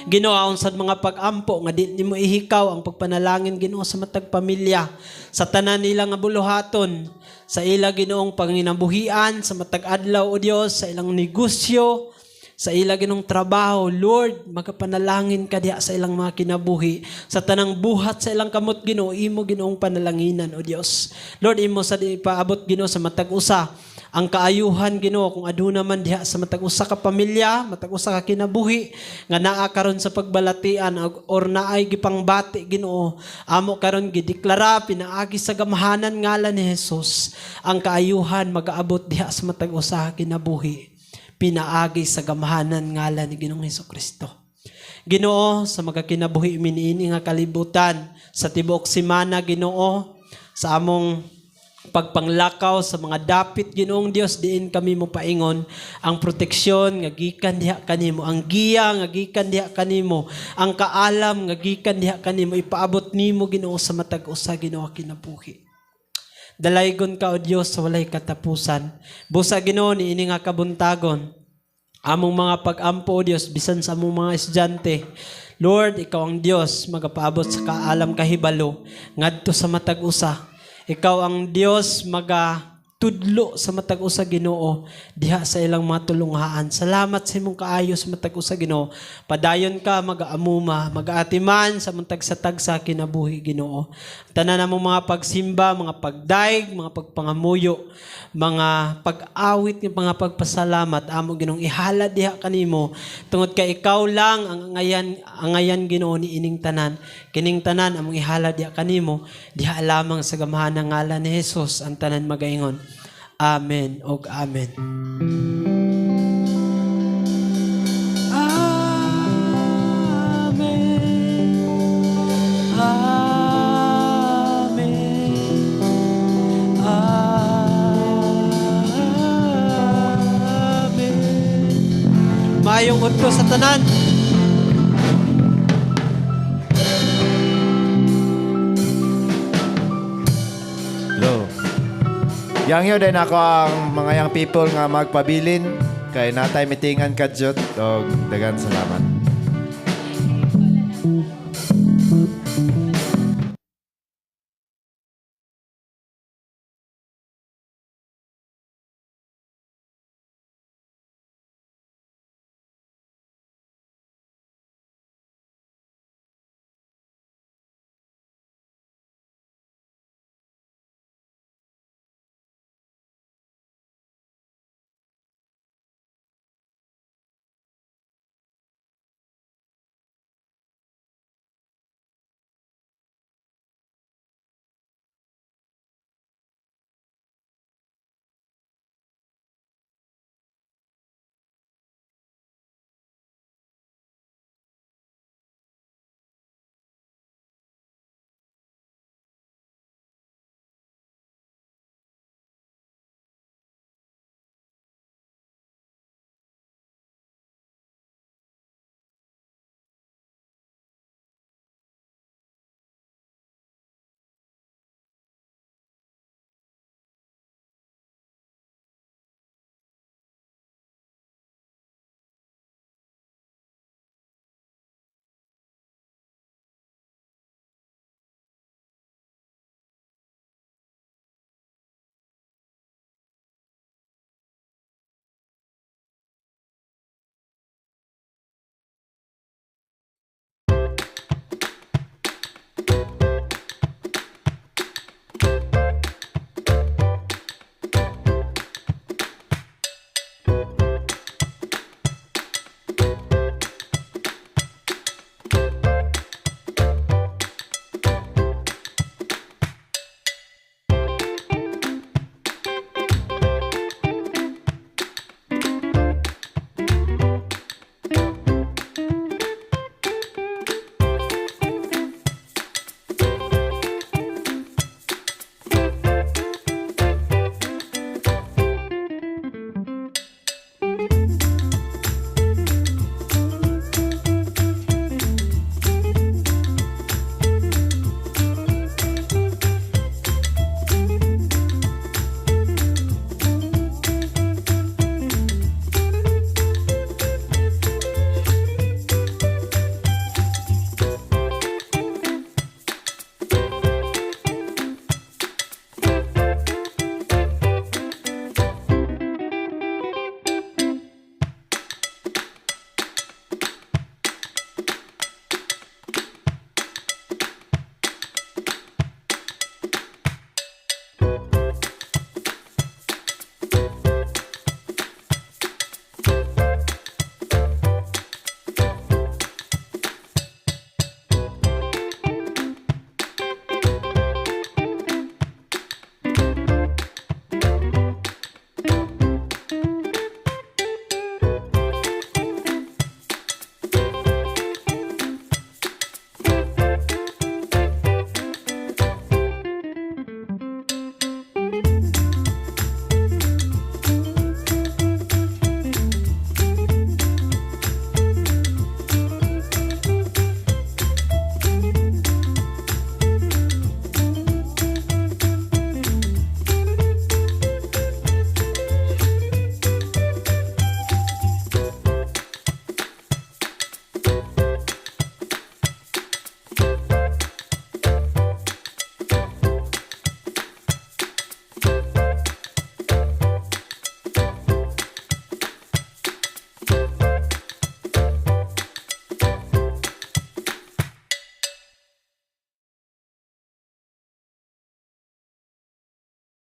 Ginoo, aon sad mga pag-ampo nga di nimo ihikaw ang pagpanalangin, Ginoo, sa matag pamilya, sa tanan nila nga buluhaton, sa ila, Ginoong, panginabuhian sa matag adlaw, o Dios, sa ilang negosyo, sa ila, Ginoong, trabaho. Lord, magapanalangin ka diha sa ilang mga kinabuhi, sa tanang buhat sa ilang kamot, Ginoo, imo, Ginoong, panalanginan, o Dios. Lord, imo sad ipaabot, Ginoo, sa matag usa ang kaayuhan, Ginoo, kung aduna man diha sa matag usa ka pamilya, matag usa ka kinabuhi nga naa karon sa pagbalatian or naay gipangbati, Ginoo, amo karon gideklara pinaagi sa gamhanan ngalan ni Jesus, ang kaayuhan magaabot diha sa matag usa ka kinabuhi pinaagi sa gamhanan ngalan ni Ginoong Kristo. Ginoo, sa magakinabuhi mi niini nga kalibutan sa tibuok semana, Ginoo, sa among pagpanglakaw sa mga dapit, Ginoong Dios, diin kami mo paingon, ang proteksyon nga gikan diha kanimo, ang giya nga gikan diha kanimo, ang kaalam nga gikan diha kanimo, ipaabot nimo, Ginoo, sa matag usa, Ginoo, kinabuhi. Dalaygon ka, O Dios, sa walay katapusan. Busa, Ginoo, niini nga kabuntagon, among mga pag-ampo, O Dios, bisan sa among mga estudyante, Lord, ikaw ang Dios magapaabot sa kaalam kahibalo ngadto sa matag usa. Ikaw ang Dios maga tudlo sa matag usa, Ginoo, diha sa ilang mga tulunghaan. Salamat sa imong kaayo sa matag usa, Ginoo. Padayon ka magaamuma, magaatiman sa among tagsa-tagsa kinabuhi, Ginoo. Tanan namong mga pagsimba, mga pagdaig, mga pagpangamuyo, mga pag-awit, mga pagpasalamat amo, Ginoong, ihalad diha kanimo tungod kay ikaw lang ang angayan, Ginoo, ni ining tanan. Kining tanan among ihalad diha kanimo diha lamang sa gamhanan ngalan ni Jesus. Ang tanan magaingon, Amen og Amen. Amen. Amen. Amen. Maayong udto sa tanan. Hello. Yang yun din ako ang mga young people nga magpabilin kay natay mitingan kadyot og dagan salamat.